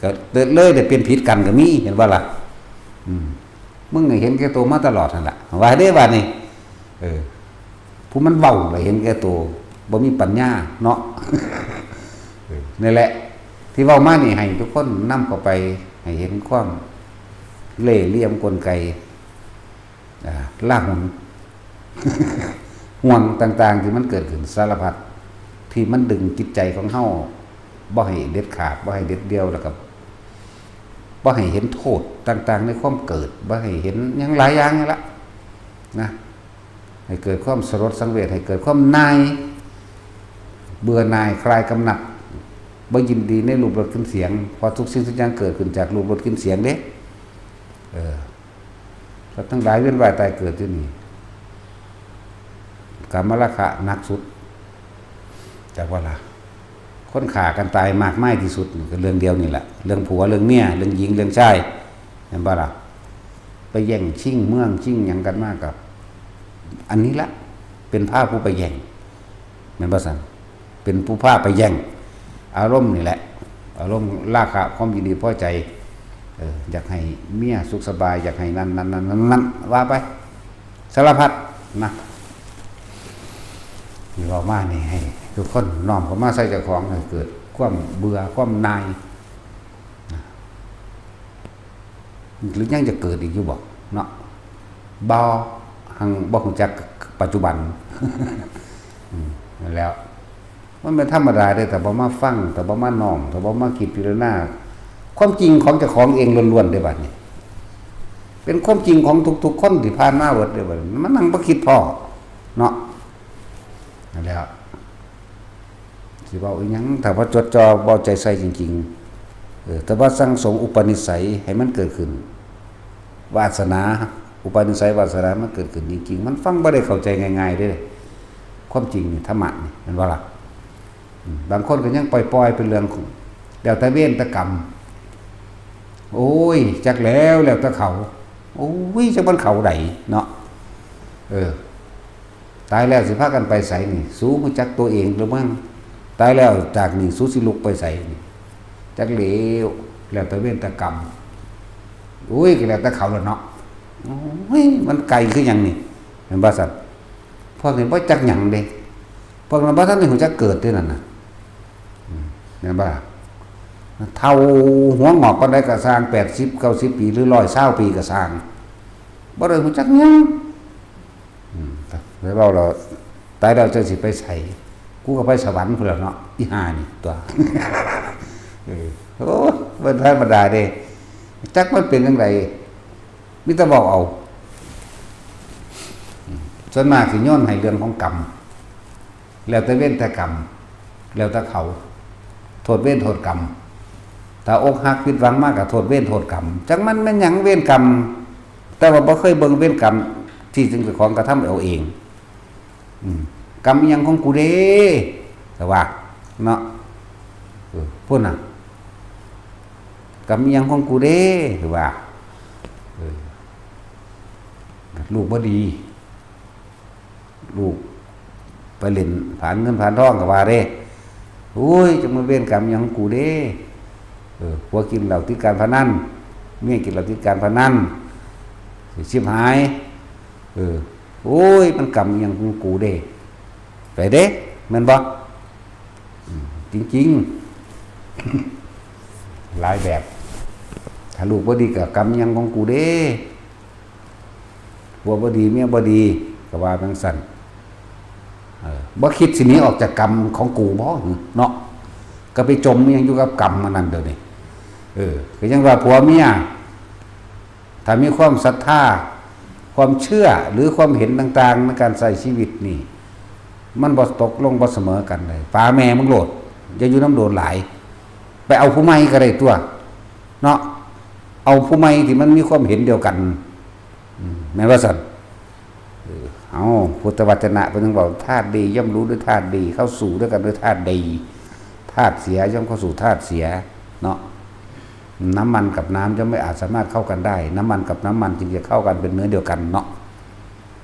ก็เลยได้เป็นผิดกันก็มี เห็นบ่ล่ะ อืม มึงเห็นแก่ตัวมาตลอดนั่นล่ะ ว่าเด้ ว่านี่ เออ ผู้มันเว้าล่ะเห็นแก่ตัว บ่มีปัญญาเนาะ เออ นี่แหละ ที่เว้ามานี่ให้ทุกคนนำเข้าไป ให้เห็นความเล่ห์เหลี่ยมกลไก อ่า ลาหุน ห่วงต่างๆ ที่มันเกิดขึ้นสารพัด ที่มันดึงจิตใจของเฮา บ่ให้เด็ดขาด บ่ให้เด็ดเดี่ยว แล้วก็บ่ให้เห็นโทษต่างๆ ในความเกิด บ่ให้เห็นหยังหลายอย่างนี่ละ นะ ให้เกิดความสลดสังเวช ให้เกิดความหน่าย เบื่อหน่าย คลายกำหนัด บ่ยินดีในรูปรสกลิ่นเสียง เพราะทุกสิ่งทุกอย่างเกิดขึ้นจากรูปรสกลิ่นเสียงเด้ เออ สัตว์ทั้งหลายเวียนว่ายตายเกิดอยู่นี่ กามราคะหนักสุด จักว่าล่ะ คนฆ่ากันตายมากมายที่สุดนี่ก็เรื่องเดียวนี่แหละ เรื่องผัว เรื่องเมีย เรื่องหญิง เรื่องชาย เห็นบ่ล่ะ ไปแย่งชิงเมืองชิงหยังกันมากับ อันนี้ละ เป็นพาผู้ไปแย่ง แม่นบ่ซั่น เป็นผู้พาไปแย่ง อารมณ์นี่แหละ อารมณ์ราคะ ความยินดีพอใจ เออ อยากให้เมียสุขสบาย อยากให้นั่นนั่นนั่นนั่นนั่น ว่าไป สารพัดนะ ที่เว้ามานี่ให้ทุกคนน้อมเข้ามาใส่เจ้าของ ให้เกิดความเบื่อ ความหน่าย หรือยังจะเกิดอีกอยู่บ่เนาะ บ่ หังบ่ฮู้จักปัจจุบัน อืม นั่นแหล้ว มันเป็นธรรมดาเด้ แต่บ่มาฟัง แต่บ่มาน้อม แต่บ่มาคิดพิจารณา ความจริงของเจ้าของเองล้วนๆ เด้บัดนี้ เป็นความจริงของทุกๆ คนที่ผ่านมาเบิดเด้บัดนี้ มันนั่งบ่คิดพ้อเนาะ นั่นแหละ สิเว้าอีหยัง ถ้าบ่จดจ่อ บ่เอาใจใส่จริงๆ เออ แต่ว่าสั่งสมอุปนิสัยให้มันเกิดขึ้น วาสนา อุปนิสัยวาสนามันเกิดขึ้นจริงๆ มันฟังบ่ได้เข้าใจง่ายๆ เด้ ความจริงนี่ ธรรมะนี่ แม่นบ่ล่ะ อืม บางคนก็ยังปล่อยๆ เป็นเรื่องของ แล้วแต่เวรแต่กรรม โอ้ย จักแล้ว แล้วแต่เขา โอ้ย จักมันเขาใดเนาะ เออ ตายแล้วสิพากันไปไสนี่ สูฮู้จักตัวเองหรือมั้ง ตายแล้วจากนี่สูสิลุกไปไสนี่ จักแล้ว แล้วแต่เวรแต่กรรม โอ้ย ก็แล้วแต่เขาล่ะเนาะ โอ้ย มันไกลคือหยังนี่ แม่นบ่ซั่น พวกนี้บ่จักหยังเด้ พวกนั้นบ่ทันได้ฮู้จักเกิดเด้นั่นน่ะ อืม แม่นบ่ล่ะ เฒ่าหัวงอกปานใดก็ซ่าง แปดสิบ เก้าสิบ ปี หรือ ร้อยซาว ปีก็ซ่าง บ่ได้ฮู้จักหยัง อืม ไปเว้าแล้ว ตายแล้วเจ้าสิไปไส กูก็ไปสวรรค์พุ้นแหล้วเนาะ อีห่านี่ตั๊ว เออ โอ้ บ่ธรรมดาเด้ จักมันเป็นจั่งใด มีแต่เว้าเอา อืม ส่วนมากสิโยนให้เรื่องของกรรม แล้วแต่เวรแต่กรรม แล้วแต่เขา โทษเวรโทษกรรม ถ้าอกหักผิดหวังมากก็โทษเวรโทษกรรม จักมันแม่นหยังเวรกรรม แต่ว่าบ่เคยเบิ่งเวรกรรมที่เจ้าของกระทำเอาเอง อืม กรรมอิหยังของกูเด้ แต่ว่า เนาะ เออ พูดน่ะ กรรมอิหยังของกูเด้ แต่ว่า เออ ลูกบ่ดี ลูกไปเล่นผานเงินผานทองก็ว่าเด้ โอ้ย จะมาเวรกรรมอิหยังของกูเด้ เออ ผัวกินเหล้าติดการพนัน เมียกินเหล้าติดการพนัน สิชิบหาย เออ โอ้ย มันกรรมอิหยังของกูเด้ ไปเด้ แม่นบ่ อืม จริงๆ หลายแบบ ถ้าลูกบ่ดีก็กรรมอิหยังของกูเด้ ผัวบ่ดี เมียบ่ดี ก็ว่าจั่งซั้น เออ บ่คิดสิหนีออกจากกรรมของกูบ่ เนาะ ก็ไปจมอิหยังอยู่กับกรรมอันนั้นเดี๋ยวนี้ เออ ก็ยังว่าผัวเมีย ถ้ามีความศรัทธา ความเชื่อ หรือความเห็นต่างๆ ในการใช้ชีวิตนี่ มันบ่ตกลงบ่เสมอกันเลย ปาแม่มึงโลด อย่าอยู่นำโดนหลาย ไปเอาผู้ใหม่ก็ได้ตัว เนาะ เอาผู้ใหม่ที่มันมีความเห็นเดียวกัน อืม แม่นว่าซั่น เออ เอา พุทธวจนะเพิ่นยังบอก ธาตุดีย่อมรู้ด้วยธาตุดี เข้าสู่ด้วยกันด้วยธาตุดี ธาตุเสียย่อมเข้าสู่ธาตุเสีย เนาะ น้ำมันกับน้ำย่อมไม่อาจสามารถเข้ากันได้ น้ำมันกับน้ำมันจึงจะเข้ากันเป็นเนื้อเดียวกันเนาะ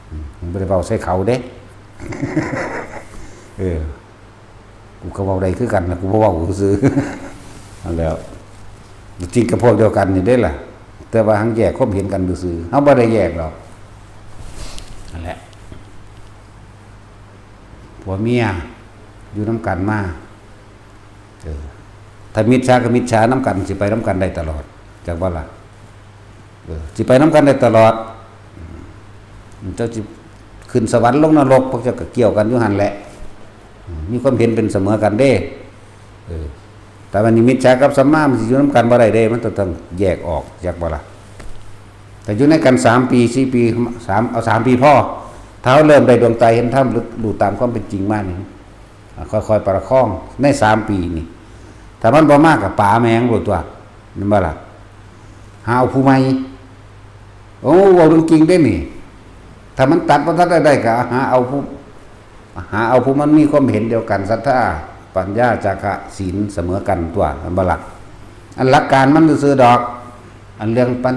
อืม มึงบ่ได้เว้าใส่เขาเด้ เออ กูก็เว้าได้คือกันนะ กูบ่เว้าซื่อๆ นั่นแหล้ว จริงกับพวกเดียวกันนี่เด้ล่ะ แต่ว่าหั้งแยกความเห็นกันซื่อๆ เฮาบ่ได้แยกดอก นั่นแหละ ผัวเมียอยู่นำกันมา เออ ถ้ามิจฉากับมิจฉานำกัน สิไปนำกันได้ตลอด จักบ่ล่ะ เออ สิไปนำกันได้ตลอด อืม เจ้าสิขึ้นสวรรค์ลงนรก พวกเจ้าก็เกี่ยวกันอยู่หั่นแหละ อืม มีความเห็นเป็นเสมอกันเด้ เออ แต่ว่านี่มิจฉากับสัมมา มันสิอยู่นำกันบ่ได้เด้ มันต้อง ต้องแยกออก จักบ่ล่ะ แต่อยู่ในกันสามปี สี่ปี สาม เอาสามปีพอ ถ้าเฮาเริ่มได้ดวงตาเห็นธรรม รู้ รู้ตามความเป็นจริงมานี่ อ่า ค่อยๆ ประคองในสามปีนี่ ถ้ามันบ่มาก็ป๋าแม่งโลดตัว แม่นบ่ล่ะ หาเอาผู้ใหม่ โอ้ เว้าเรื่องจริงเด้นี่ ถ้ามันตัดบ่ทันได้ก็หาเอาผู้ หาเอาผู้มันมีความเห็นเดียวกัน ศรัทธา ปัญญา จาคะ ศีล เสมอกันตัว แม่นบ่ล่ะ อันหลักการมันซื่อๆดอก อันเรื่องปัญ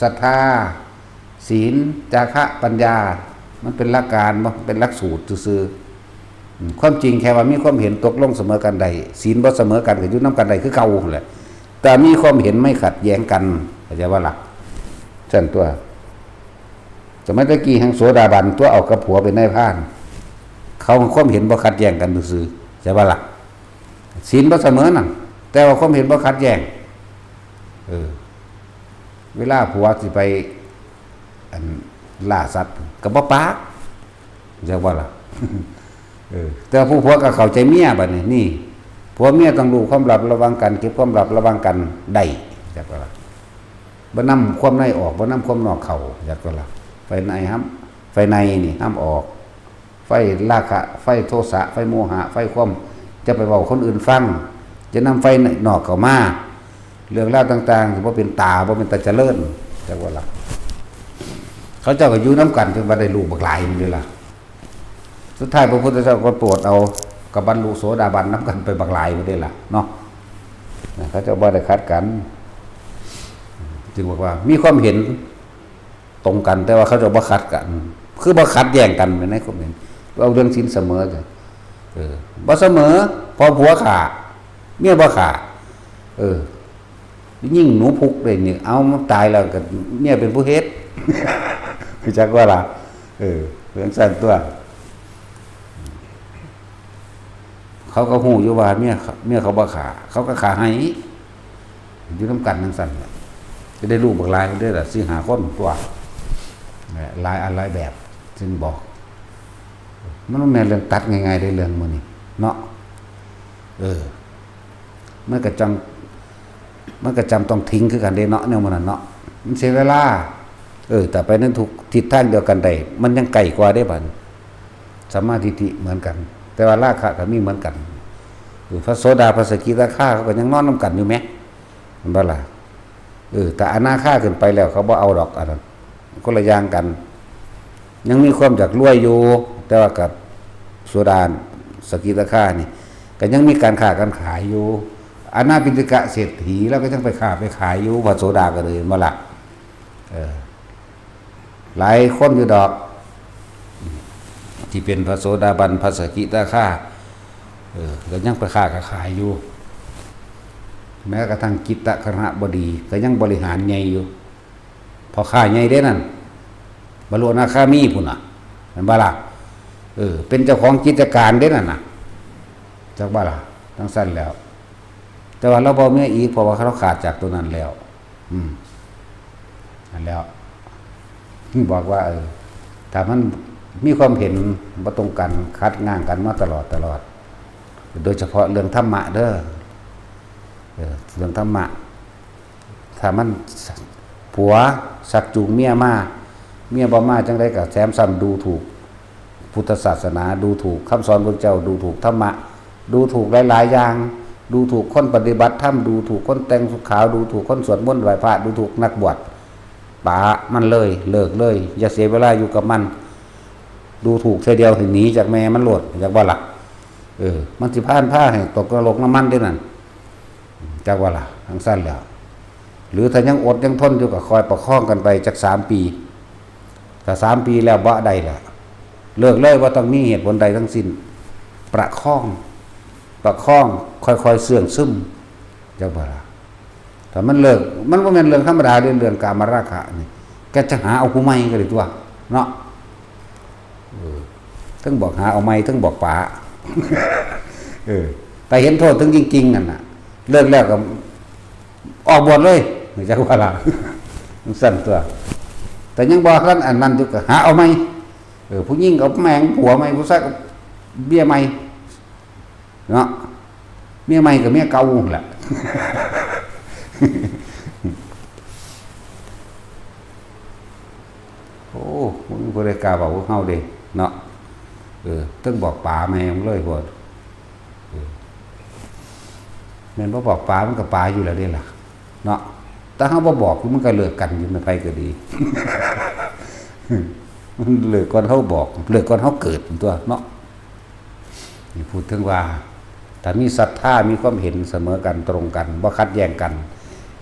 ศรัทธา ศีล จาคะ ปัญญา มันเป็นหลักการบ่ เป็นหลักสูตรซื่อๆ อืม ความจริงแค่ว่ามีความเห็นตกลงเสมอกันได้ ศีลบ่เสมอกันก็อยู่นำกันได้คือเก่าหั้นแหละ แต่มีความเห็นไม่ขัดแย้งกัน เข้าใจบ่ล่ะ ซั่นตัว สมัยตะกี้แฮ่งโสดาบันตัว เอากับผัวเป็นนายพราน เขาความเห็นบ่ขัดแย้งกันซื่อๆ เข้าใจบ่ล่ะ ศีลบ่เสมอนั่น แต่ว่าความเห็นบ่ขัดแย้ง เออ เวลาผัวสิไป อัน ล่าสัตว์ก็บ่ปาก จักว่าล่ะ เออ แต่ผู้ผัวก็เข้าใจเมียบัดนี้ นี่ ผัวเมียต้องรู้ความลับระหว่างกัน เก็บความลับระหว่างกันได้ จักว่าล่ะ บ่นำความในออก บ่นำความนอกเข้า จักว่าล่ะ ไฟในห้าม ไฟในนี่ห้ามออก ไฟราคะ ไฟโทสะ ไฟโมหะ ไฟความ จะไปเว้าคนอื่นฟัง จะนำไฟนอกเข้ามา เรื่องราวต่างๆ สิบ่เป็นตา บ่เป็นตาเจริญ จักว่าล่ะ เขาเจ้าก็อยู่นำกันจนว่าได้ลูกบักหลายหมดเลยล่ะ สุดท้ายพระพุทธเจ้าก็โปรดเอา ก็บรรลุโสดาบันนำกันไปบักหลายหมดเลยล่ะเนาะ นะ เขาเจ้าบ่ได้ขัดกัน จึงบอกว่ามีความเห็น ตรงกัน แต่ว่าเขาเจ้าบ่ขัดกัน คือบ่ขัดแย้งกันในความเห็น เอาเรื่องศีลเสมอกัน เออ บ่เสมอ พอผัวฆ่า เมียบ่ฆ่า เออ ยิ่งหนูพุกเลยนี่ เอามันตายแล้วก็เมียเป็นผู้เฮ็ด รู้จักว่าล่ะ เออ เรื่องสั้นตัว เขาก็ฮู้อยู่ว่าเมีย เมียเขาบ่ฆ่า เขาก็ฆ่าให้ อยู่นำกันจั่งซั้นแหละ จะได้ลูกบักหลายเด้อล่ะ สี่ห้าคนตัว หลายอันหลายแบบ ซึ่งบอก มันบ่แม่นเรื่องตัดง่ายๆ ได้เรื่องมื้อนี้ เนาะ เออ มันก็จัง มันก็จำต้องทิ้งคือกันเด้เนาะ แนวมื้อนั้นเนาะ มันเสียเวลา เออ แต่ไปในทุกทิศทางเดียวกันได้ มันยังใกล้กว่าเด้บัดนี้ สัมมาทิฏฐิเหมือนกัน แต่ว่าราคะก็มีเหมือนกัน เออ พระโสดา พระสกิทาคาเขาก็ยังนอนนำกันอยู่แหม แม่นบ่ล่ะ? เออ แต่อนาคาขึ้นไปแล้วเขาบ่เอาดอก อันนั้น คนละอย่างกัน ยังมีความอยากรวยอยู่ แต่ว่ากับโสดา สกิทาคานี่ ก็ยังมีการค้าการขายอยู่ อนาปิณฑิกะเศรษฐี แล้วก็ยังไปค้าไปขายอยู่ พระโสดาก็เลย แม่นบ่ล่ะ? เออ หลายคนอยู่ดอก ที่เป็นพระโสดาบัน พระสกิทาคา เออ ก็ยังไปค้าก็ขายอยู่ แม้กระทั่งจิตตคฤหบดี ก็ยังบริหารใหญ่อยู่ พ่อค้าใหญ่เด้นั่น บรรลุอนาคามีพุ้นน่ะ แม่นบ่ล่ะ? เออ เป็นเจ้าของกิจการเด้นั่นน่ะ จักบ่ล่ะ? จั่งซั้นแล้ว แต่ว่าลาวบ่เอาเมียอีก เพราะว่าลาวขาดจากตัวนั้นแล้ว อืม นั่นแหล้ว บอกว่า เออ ถ้ามันมีความเห็นบ่ตรงกัน ขัดง้างกันมาตลอด ตลอด โดยเฉพาะเรื่องธรรมะเด้อ เออ เรื่องธรรมะ ถ้ามัน ผัวชักจูงเมียมา เมียบ่มาจั่งใดก็แถมซ้ำดูถูกพุทธศาสนา ดูถูกคำสอนพระเจ้า ดูถูกธรรมะ ดูถูกหลายๆ อย่าง ดูถูกคนปฏิบัติธรรม ดูถูกคนแต่งสุขาว ดูถูกคนสวดมนต์ไหว้พระ ดูถูกนักบวช ปะมันเลย เลิกเลย อย่าเสียเวลาอยู่กับมัน ดูถูกเทื่อเดียวให้หนีจากแม่มันโลด จักบ่ล่ะ? เออ มันสิพา พาให้ตกนรกน้ำมันเด้นั่น จักบ่ล่ะ? จั่งซั้นแหล้ว หรือถ้ายังอดยังทนอยู่ก็คอยประคองกันไปจักสามปี ถ้าสามปีแล้วบ่ได้แล้ว เลิกเลย บ่ต้องมีเหตุผลใดทั้งสิ้น ประคอง ประคอง ค่อยๆ เสื่องซึม จักบ่ล่ะ? ถ้ามันเลิก มันบ่แม่นเรื่องธรรมดาเด้ เรื่องกามราคะนี่ แกจะหาเอาผู้ใหม่ก็ได้ตั๊ว เนาะ เออ เทิงบอกหาเอาใหม่ เทิงบอกป๋า เออ แต่เห็นโทษถึงจริงๆ นั่นน่ะ เลิกแล้วก็ออกบวชเลย จักว่าล่ะ จั่งซั้นตั๊ว แต่ยังบ่ทันอันนั้นอยู่ก็หาเอาใหม่ เออ ผู้หญิงก็แม่งผัวใหม่ ผู้ชายก็เมียใหม่ เนาะ เมียใหม่ก็เมียเก่าหั่นแหละ โอ้ บ่มีผู้ใดกล้าเว้ากับเฮาเด้ เนาะ เออ เทิงบอกป๋าแม่มึงเลยโพด เออ แม่นบ่บอกป๋ามันก็ป๋าอยู่แล้วเด้ล่ะ เนาะ แต่เฮาบ่บอกมันก็เลิกกันอยู่ แม่นไผก็ดี มันเลิกก่อนเฮาบอก เลิกก่อนเฮาเกิดตั๊วเนาะ นี่พูดถึงว่า ถ้ามีศรัทธา มีความเห็นเสมอกัน ตรงกัน บ่ขัดแย้งกัน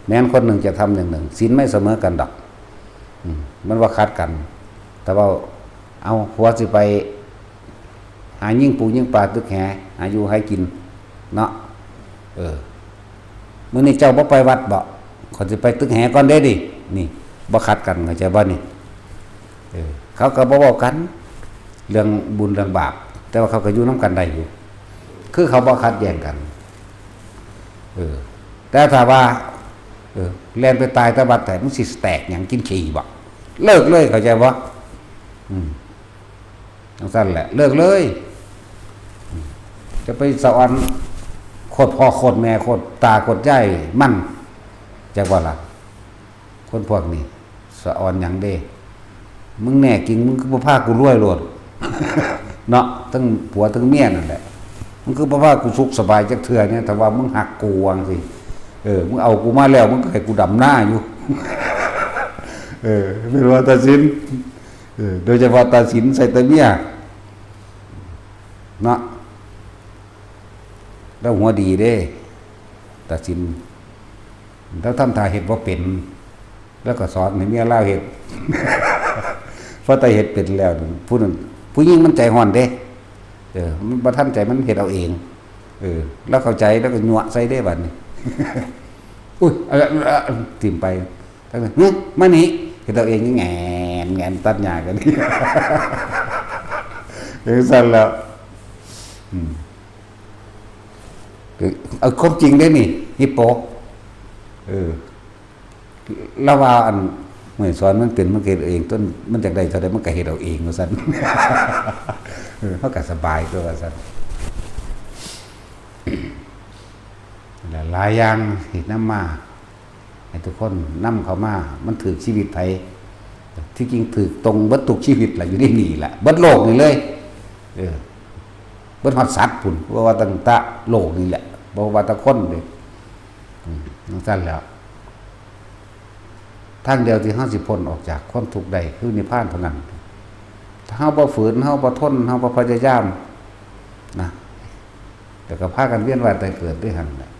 แม้นคนหนึ่งจะทำอย่างหนึ่ง ศีลไม่เสมอกันดอก อืม มันบ่ขัดกัน แต่ว่า เอา ผัวสิไป หายิงปูยิงปลาตึกแห หาอยู่หากิน เนาะ เออ มื้อนี้เจ้าบ่ไปวัดบ่ ข้อยสิไปตึกแหก่อนเด้นี่ นี่ บ่ขัดกัน เข้าใจบ่นี่? เออ เขาก็บ่เว้ากัน เรื่องบุญเรื่องบาป แต่ว่าเขาก็อยู่นำกันได้อยู่ คือเขาบ่ขัดแย้งกัน เออ แต่ถ้าว่า เออ แล่นไปตายแต่วัด แต่มึงสิแตกหยัง กินขี้บ่ เลิกเลย เข้าใจบ่? อืม จั่งซั้นแหละ เลิกเลย จะไปสะออนโคตรพ่อโคตรแม่ โคตรตาโคตรยายมัน จักว่าล่ะ คนพวกนี้ สะออนหยังเด้ มึงแน่จริง มึงคือบ่พากูรวยโลด เนาะ ทั้งผัวทั้งเมียนั่นแหละ มึงคือบ่พากูสุขสบายจักเทื่อเนี่ย ถ้าว่ามึงฮักกู ว่าจั่งซี้ เออ มึงเอากูมาแล้ว มึงก็ให้กูดำนาอยู่ เออ แม่นว่าตาสิน เออ โดยเฉพาะตาสินใส่แต่เมีย เนาะ ลาวหัวดีเด้ ตาสิน ลาวทำท่าเฮ็ดบ่เป็น ลาวก็สอนให้เมียลาวเฮ็ด พอแต่เฮ็ดเป็นแล้ว ผู้นั้น ผู้หญิงมันใจร้อนเด้ เออ มันบ่ทันใจ มันเฮ็ดเอาเอง เออ ลาวเข้าใจ ลาวก็ยั่วใส่เด้บัดนี้ อุ๊ย เอาละ เอาละ ถิ่มไป ทั้งนั้น "หึ มานี่" เฮ็ดเอาเอง แหงนแหงนตัดหญ้ากัน จั่งซั้นแหล้ว อืม เอาความจริงเด้นี่ ฮิปโป เออ ลาวว่าอัน เมื่อสอนมันเป็น มันก็เฮ็ดเอาเอง ต้น มันอยากได้เท่าใด มันก็เฮ็ดเอาเอง ว่าซั่น เออ เฮาก็สบายตั๊ว ว่าซั่น หลายอย่างที่นำมา ให้ทุกคนนำเข้ามา มันถืกชีวิตไผ ที่จริงถืกตรงเบิดทุกชีวิตล่ะ อยู่ในนี่ล่ะ เบิดโลกนี่เลย เออ เบิดฮอดสัตว์พุ้น บ่ว่าตั้งแต่โลกนี่แหละ บ่ว่าแต่คนเด้ อืม จั่งซั้นแหล้ว ทางเดียวที่เฮาสิพ้นออกจากความทุกข์ได้คือนิพพานเท่านั้น ถ้าเฮาบ่ฝืน เฮาบ่ทน เฮาบ่พยายาม นะ แล้วก็พากันเวียนว่ายตายเกิดอยู่หั่นแหละ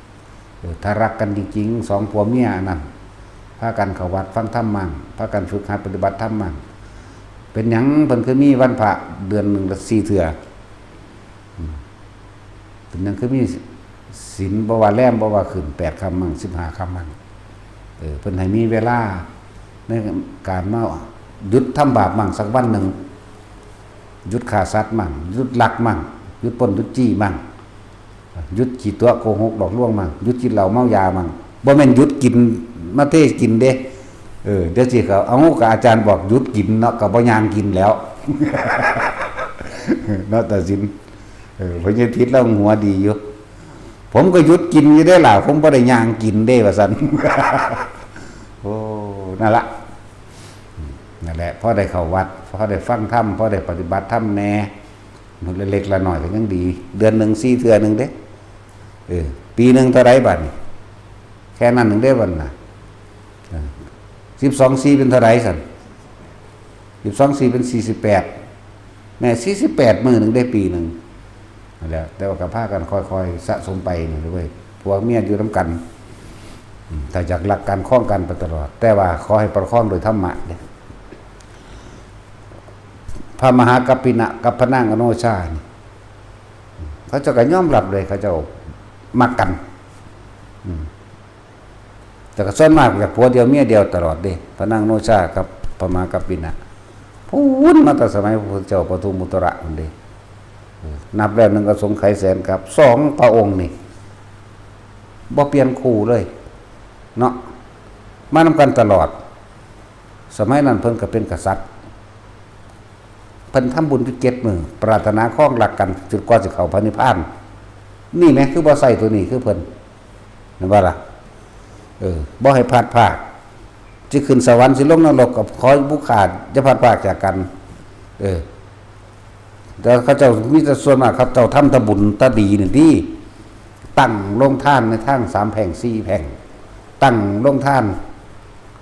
เออ ถ้ารักกันจริงๆ สองผัวเมียอันนั้น พากันเข้าวัดฟังธรรมมั่ง พากันฝึกหัดปฏิบัติธรรมมั่ง เป็นหยังเพิ่นคือมีวันพระเดือนหนึ่งละสี่เทื่อ อืม เป็นหยังคือมีศีล บ่ว่าแรม บ่ว่าขึ้นแปดค่ำมั่ง สิบห้าค่ำมั่ง เออ เพิ่นให้มีเวลาในการมาหยุดทำบาปมั่งสักวันหนึ่ง หยุดฆ่าสัตว์มั่ง หยุดลักมั่ง หยุดปล้น หยุดจี้มั่ง หยุดขี้ตั๋วโกหกหลอกลวงมั่ง หยุดกินเหล้าเมายามั่ง บ่แม่นหยุดกิน มาเทกินเด้ เออ เดี๋ยวสิเขา เอา ก็อาจารย์บอกหยุดกินเนาะ ก็บ่ย่างกินแล้ว เนาะ ตาสิน เออ พญาทิตย์เราหัวดีอยู่ ผมก็หยุดกินอยู่ได้ล่ะ ผมบ่ได้ย่างกินเด้ ว่าซั่น โอ้ นั่นละ นั่นแหละ พอได้เข้าวัด พอได้ฟังธรรม พอได้ปฏิบัติธรรมแหน่ เล็กๆละน้อยก็ยังดี เดือนหนึ่งสี่เทื่อหนึ่งเด้ เออ ปีหนึ่งเท่าใดบัดนี้ แค่นั้นหนึ่งเด้บัดน่ะ เออ สิบสองสี่เป็นเท่าใดซั่น สิบสองสี่เป็นสี่สิบแปด แม่ สี่สิบแปดมื้อหนึ่งได้ปีหนึ่ง นั่นแหละ แต่ว่าก็พากันค่อยๆสะสมไปนี่เว้ย ผัวเมียอยู่นำกัน อืม ถ้าอยากรักกันครองกันไปตลอด แต่ว่าขอให้ประคองโดยธรรมะเด้อ พระมหากัปปินะกับพระนางอโนชานี่ เขาเจ้าก็ยอมรับเลย เขาเจ้ามักกัน อืม แต่ก็ส่วนมากอยากผัวเดียวเมียเดียวตลอดเด้ พระนางอโนชากับพระมหากัปปินะ พู้นมาแต่สมัยพระพุทธเจ้าปทุมมุตระนั่นเด้ เออ นับแล้วหนึ่งอสงไขยแสนกับ สองพระองค์นี่ บ่เปลี่ยนคู่เลย เนาะ มานำกันตลอด สมัยนั้นเพิ่นก็เป็นกษัตริย์ เพิ่นทำบุญอยู่เจ็ดมื้อ ปรารถนาครองรักกันจนกว่าสิเข้าพระนิพพาน นี่แหม คือบ่ใส่ตัวนี้คือเพิ่น เห็นบ่ล่ะ เออ บ่ให้พลาดพลาด สิขึ้นสวรรค์สิลงนรกก็ขอบุคคลอย่าพลาดพลาดจากกัน เออ แต่เขาเจ้ามีแต่ส่วนมากเขาเจ้าทำแต่บุญแต่ดีนี่ติ ตั้งโรงทานในทางสามแพร่งสี่แพร่ง ตั้งโรงทาน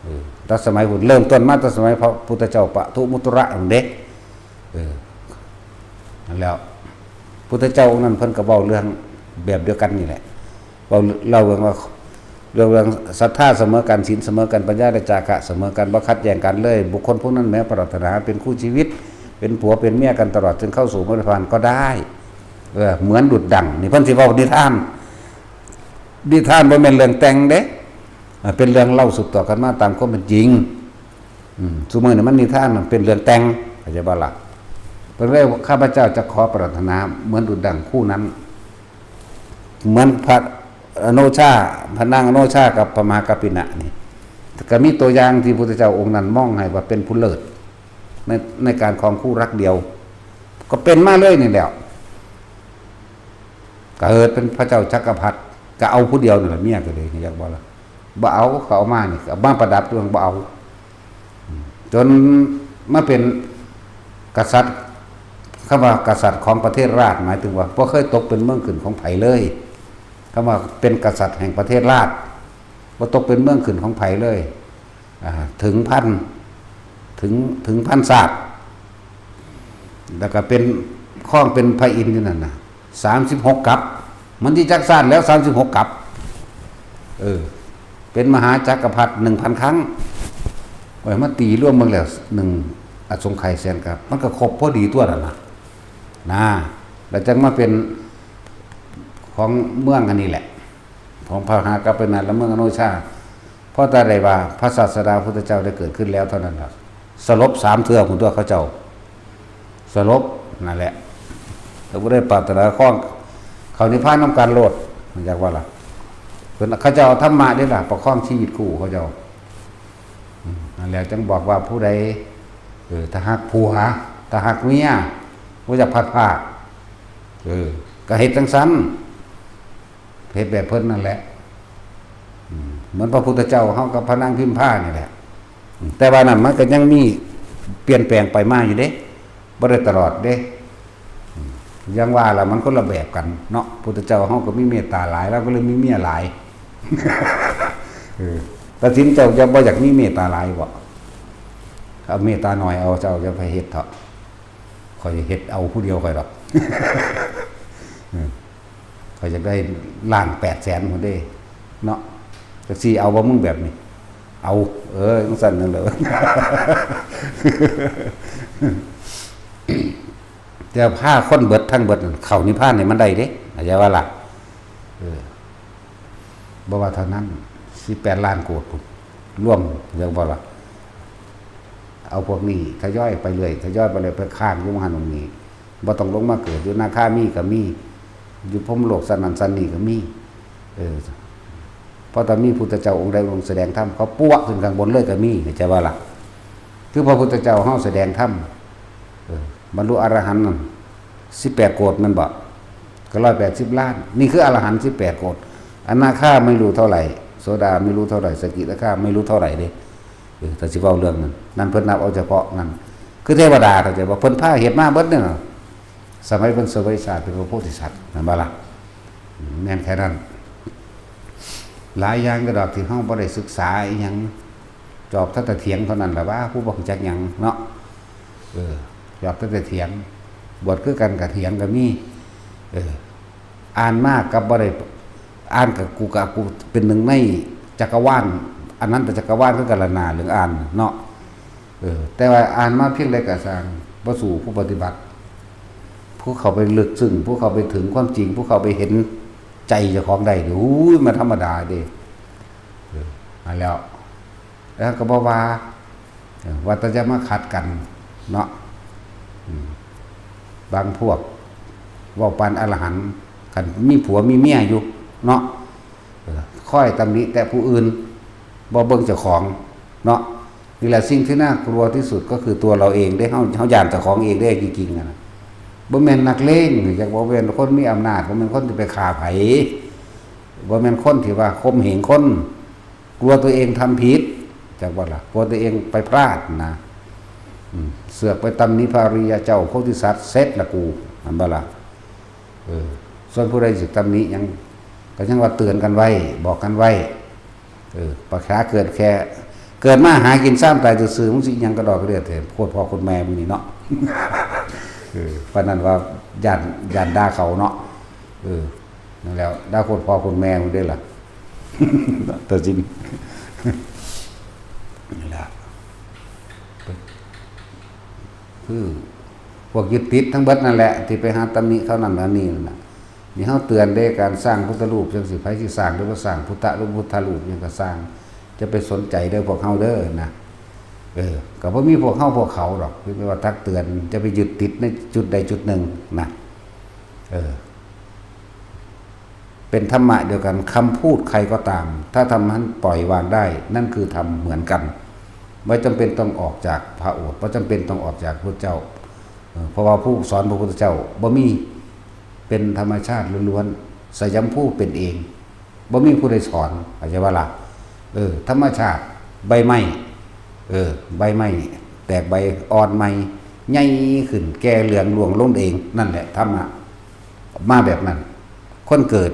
เออ แต่สมัยพุ้น เริ่มต้นมาแต่สมัยพระพุทธเจ้าปทุมมุตระนั่นเด้ เออ นั่นแหล้ว พุทธเจ้าองค์นั้นเพิ่นก็เว้าเรื่องแบบเดียวกันนี่แหละ เว้า เล่าเรื่องว่า เรื่อง เรื่องศรัทธาเสมอกัน ศีลเสมอกัน ปัญญาและจาคะเสมอกัน บ่ขัดแย้งกันเลย บุคคลพวกนั้นแม้ปรารถนาเป็นคู่ชีวิต เป็นผัวเป็นเมียกันตลอดจนเข้าสู่พระนิพพานก็ได้ เออ เหมือนดุจดั่ง นี่เพิ่นสิเว้านิทาน นิทานบ่แม่นเรื่องแต่งเด้ อ่า เป็นเรื่องเล่าสืบต่อกันมาตามความเป็นจริง อืม ซุมื้อนี้มันนิทาน มันเป็นเรื่องแต่ง เข้าใจบ่ล่ะ เพิ่นเลย ข้าพเจ้าจะขอปรารถนาเหมือนดุจดั่งคู่นั้น เหมือนพระอโนชา พระนางอโนชากับพระมหากัปปินะนี่ ก็มีตัวอย่างที่พุทธเจ้าองค์นั้นมองให้ว่าเป็นผู้เลิศ ใน ในการครองคู่รักเดียว ก็เป็นมาเลยนี่แหละ เกิดเป็นพระเจ้าจักรพรรดิ ก็เอาผู้เดียวนี่แหละ เมียก็เลย อยากบ่ล่ะ บ่เอา เขาเอามานี่ ก็เอามาประดับดวง บ่เอา จนมาเป็นกษัตริย์ คำว่ากษัตริย์ของประเทศราช หมายถึงว่าบ่เคยตกเป็นเมืองขึ้นของไผเลย คำว่าเป็นกษัตริย์แห่งประเทศราช บ่ตกเป็นเมืองขึ้นของไผเลย อ่า ถึงพัน ถึง ถึงพันชาติ แล้วก็เป็น ครองเป็นพระอินทร์อยู่นั่นน่ะ สามสิบหกกัป มันสิจักชาติแล้ว สามสิบหกกัป เออ เป็นมหาจักรพรรดิหนึ่งพันครั้ง โอ้ย มาตีรวมเบิ่งแล้ว หนึ่งอสงไขยแสนกัป มันก็ครบพอดีตัวนั่นล่ะ นะ แล้วจังมาเป็นของเมืองอันนี้แหละ ของพระมหากัปปินะและเมืองอโนชา พอแต่ได้ว่าพระศาสดาพุทธเจ้าได้เกิดขึ้นแล้วเท่านั้นล่ะ สลบสามเทื่อพุ้นตัวเขาเจ้า สลบนั่นแหละ แต่บ่ได้ปรารถนาครอง เขานิพพานนำกันโลด มันจักว่าล่ะ เพิ่นเขาเจ้าเอาธรรมะนี่ล่ะ ประคองชีวิตคู่เขาเจ้า อืม นั่นแหละ จังบอกว่าผู้ใด เออ ถ้าฮักผัว ถ้าฮักเมีย บ่อยากพลัดพราก เออ ก็เฮ็ดจังซั่น เฮ็ดแบบเพิ่นนั่นแหละ อืม เหมือนพระพุทธเจ้าเฮากับพระนางพิมพานี่แหละ อืม แต่ว่านั่นมันก็ยังมีเปลี่ยนแปลงไปมาอยู่เด้ บ่ได้ตลอดเด้ อืม อย่างว่าล่ะ มันคนละแบบกันเนาะ พุทธเจ้าเฮาก็มีเมตตาหลาย ลาวก็เลยมีเมียหลาย เออ ตัดสินเจ้าจะบ่อยากมีเมตตาหลายบ่ เอาเมตตาหน่อยเอา เจ้าจะไปเฮ็ดเถาะ ข้อยเฮ็ดเอาผู้เดียวข้อยดอก เออ ข้อยอยากได้ล้านแปดแสนพุ้นเด้ เนาะ จักสิเอาบ่มึงแบบนี้ เอา เออ จั่งซั้นนั่นแหละ แต่พาคนเบิดทั้งเบิดนั่นเข้านิพพานนี่มันได้เด้ เข้าใจบ่ล่ะ เออ บ่ว่าเท่านั้น สิบแปดล้านโกฏพุ้น รวม จั่งบ่ล่ะ เอาพวกนี้ทยอยไปเรื่อย ทยอยไปเรื่อย ไปค้างอยู่หม่องหั้นหม่องนี้ บ่ต้องลงมาเกิด อยู่นาคามีก็มี อยู่พรหมโลกชั้นนั้นชั้นนี้ก็มี เออ เพราะถ้ามีพุทธเจ้าองค์ใดองค์แสดงธรรม เขาปั๊วขึ้นข้างบนเลยก็มี เข้าใจบ่ล่ะ คือพระพุทธเจ้าเฮาแสดงธรรม เออ บรรลุอรหันต์นั่น สิบแปดโกฏแม่นบ่ ก็ร้อยแปดสิบล้าน นี่คืออรหันต์สิบแปดโกฏ อนาคาไม่รู้เท่าไหร่ โสดาไม่รู้เท่าไหร่ สกิทาคาไม่รู้เท่าไหร่เด้ เออ ถ้าสิเว้าเรื่องนั้น นั่นเพิ่นนับเอาเฉพาะนั่น คือเทวดา เข้าใจบ่ เพิ่นพาเฮ็ดมาเบิดเนี่ย สมัยเพิ่นเสวยชาติเป็นพระโพธิสัตว์ แม่นบ่ล่ะ อืม แม่นแค่นั้น หลายอย่างก็ดอกที่เฮาบ่ได้ศึกษาอิหยัง จอบแต่เถียงเท่านั้นล่ะว่า ผู้บ่รู้จักหยังเนาะ เออ จอบแต่เถียง บวชคือกันก็เถียงก็มี เออ อ่านมากับบ่ได้ อ่านกับกูกับกูเป็นหนึ่งในจักรวาล อนันตจักรวาลคือกันละนาเรื่องอ่านเนาะ เออ แต่ว่าอ่านมาเพียงใดก็ซ่าง บ่สู้ผู้ปฏิบัติ ผู้เข้าไปลึกซึ้ง ผู้เข้าไปถึงความจริง ผู้เข้าไปเห็นใจเจ้าของได้นี่ อู้ย มันธรรมดาเด้ เออ อันแล้ว แล้วก็บ่ว่า เออ ว่าแต่จะมาขัดกันเนาะ อืม บางพวกเว้าปานอรหันต์ คันมีผัวมีเมียอยู่เนาะ เออ คอยตำหนิแต่ผู้อื่น บ่เบิ่งเจ้าของเนาะ นี่แหละสิ่งที่น่ากลัวที่สุดก็คือตัวเราเองเด้ เฮา เฮาย้านเจ้าของเองเด้ จริงๆ อะนะ บ่แม่นนักเลง อยากบ่แม่นคนมีอำนาจ บ่แม่นคนที่ไปฆ่าไผ บ่แม่นคนที่ว่าข่มเหงคน กลัวตัวเองทำผิด จักบ่ล่ะ กลัวตัวเองไปพลาดนะ อืม เสือกไปตำหนิพระอริยเจ้าโพธิสัตว์ เสร็จละกู แม่นบ่ล่ะ เออ ส่วนผู้ใดสิตำหนิหยัง ก็ยังว่าเตือนกันไว้ บอกกันไว้ เออ ปากขาเกิดแค่ เกิดมาหากินซ้ำตายซื่อๆ มึงสิอิหยังกระดอกกระเดียดแท้ โคตรพ่อโคตรแม่มึงนี่เนาะ เออ ปานนั้นว่าย้าน ย้านด่าเขาเนาะ เออ นั่นแหละ ด่าโคตรพ่อโคตรแม่มึงเด้ล่ะ ตัดสิน นั่นแหละ คือพวกยึดติดทั้งเบิดนั่นแหละ ที่ไปหาตำหนิเขานั่นอันนี้นั่นน่ะ นี่เฮาเตือนเด้ การสร้างพุทธรูปจังซี่ ไผสิสร้างหรือบ่สร้าง พุทธะหรือพุทธรูปหยังก็ซ่าง จะไปสนใจเด้อพวกเฮาเด้อนะ เออ ก็บ่มีพวกเฮาพวกเขาดอก คือว่าตักเตือน จะไปยึดติดในจุดใดจุดหนึ่งนะ เออ เป็นธรรมะเดียวกัน คำพูดใครก็ตาม ถ้าทำให้ปล่อยวางได้ นั่นคือธรรมเหมือนกัน ไม่จำเป็นต้องออกจากพระโอษฐ์ ไม่จำเป็นต้องออกจากพระเจ้า เออ เพราะว่าผู้สอนพระพุทธเจ้าบ่มี เป็นธรรมชาติล้วนๆ สยามภูเป็นเอง บ่มีผู้ใดสอน เข้าใจบ่ล่ะ เออ ธรรมชาติ ใบไม้ เออ ใบไม้ แตกใบอ่อนใหม่ ใหญ่ขึ้น แก่เหลืองร่วงลงเอง นั่นแหละธรรมะ มาแบบนั้น คนเกิด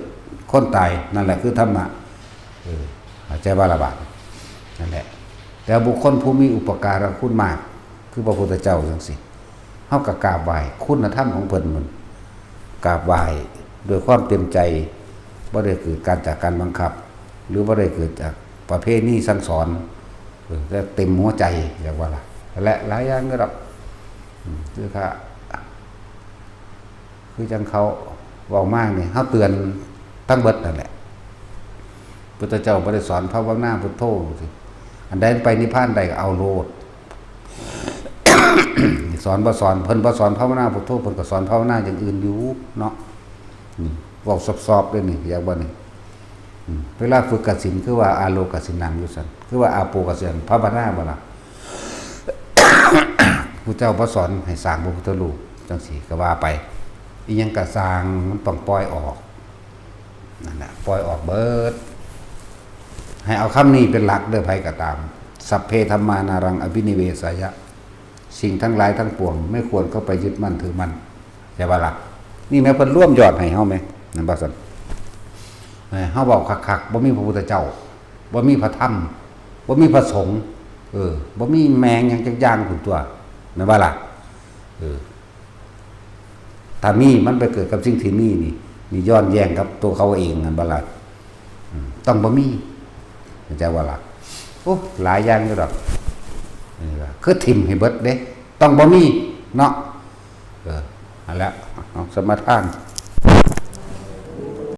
คนตาย นั่นแหละคือธรรมะ เออ เข้าใจบ่ล่ะบาด นั่นแหละ แต่บุคคลผู้มีอุปการะคุณมาก คือพระพุทธเจ้าจังซี่ เฮาก็กราบไหว้คุณธรรมของเพิ่นมัน กราบไหว้ด้วยความเต็มใจ บ่ได้เกิดการจากการบังคับ หรือบ่ได้เกิดจากประเพณีสั่งสอน เออ แต่เต็มหัวใจ เรียกว่าล่ะ และหลายอย่างก็ดอก อืม คือค่ะ คือจังเขาเว้ามานี่ เฮาเตือนทั้งเบิดนั่นแหละ พุทธเจ้าบ่ได้สอนภาวนาพุทโธสิ อันใดไปนิพพานได้ก็เอาโลด สอนบ่สอน เพิ่นบ่สอนภาวนาพุทโธ เพิ่นก็สอนภาวนาอย่างอื่นอยู่เนาะ นี่ เว้าซอบๆ เด้อนี่ อยากบ่นี่ อืม เวลาฝึกกสิณ คือว่าอาโลกสิณังอยู่ซั่น คือว่าอาโปกสิณัง ภาวนาบ่ล่ะ ผู้เจ้าบ่สอนให้สร้างพระพุทธรูปจังซี่ก็ว่าไป อีหยังก็ซ่าง มันต้องปล่อยออก นั่นแหละ ปล่อยออกเบิด ให้เอาคำนี้เป็นหลักเด้อ ไผก็ตาม สัพเพธัมมานารังอภินิเวสายะ สิ่งทั้งหลายทั้งปวง ไม่ควรเข้าไปยึดมั่นถือมั่น ใช่ปะล่ะ นี่แม่เพิ่นรวมยอดให้เฮาแม่ นั่นบ่ซั่น เออ เฮาเว้าคักๆ บ่มีพระพุทธเจ้า บ่มีพระธรรม บ่มีพระสงฆ์ เออ บ่มีแม่งหยังจักอย่างพุ้นตั๊ว แม่นบ่ล่ะ เออ ถ้ามีมันไปเกิดกับสิ่งที่มีนี่ นี่ย้อนแย้งกับตัวเขาเอง แม่นบ่ล่ะ อืม ต้องบ่มี เข้าใจบ่ล่ะ โอ้ หลายอย่างอยู่ดอก เออ คือถิ่มให้เบิดเด้ ต้องบ่มี เนาะ เออ นั่นแหละ เอาสมาทาน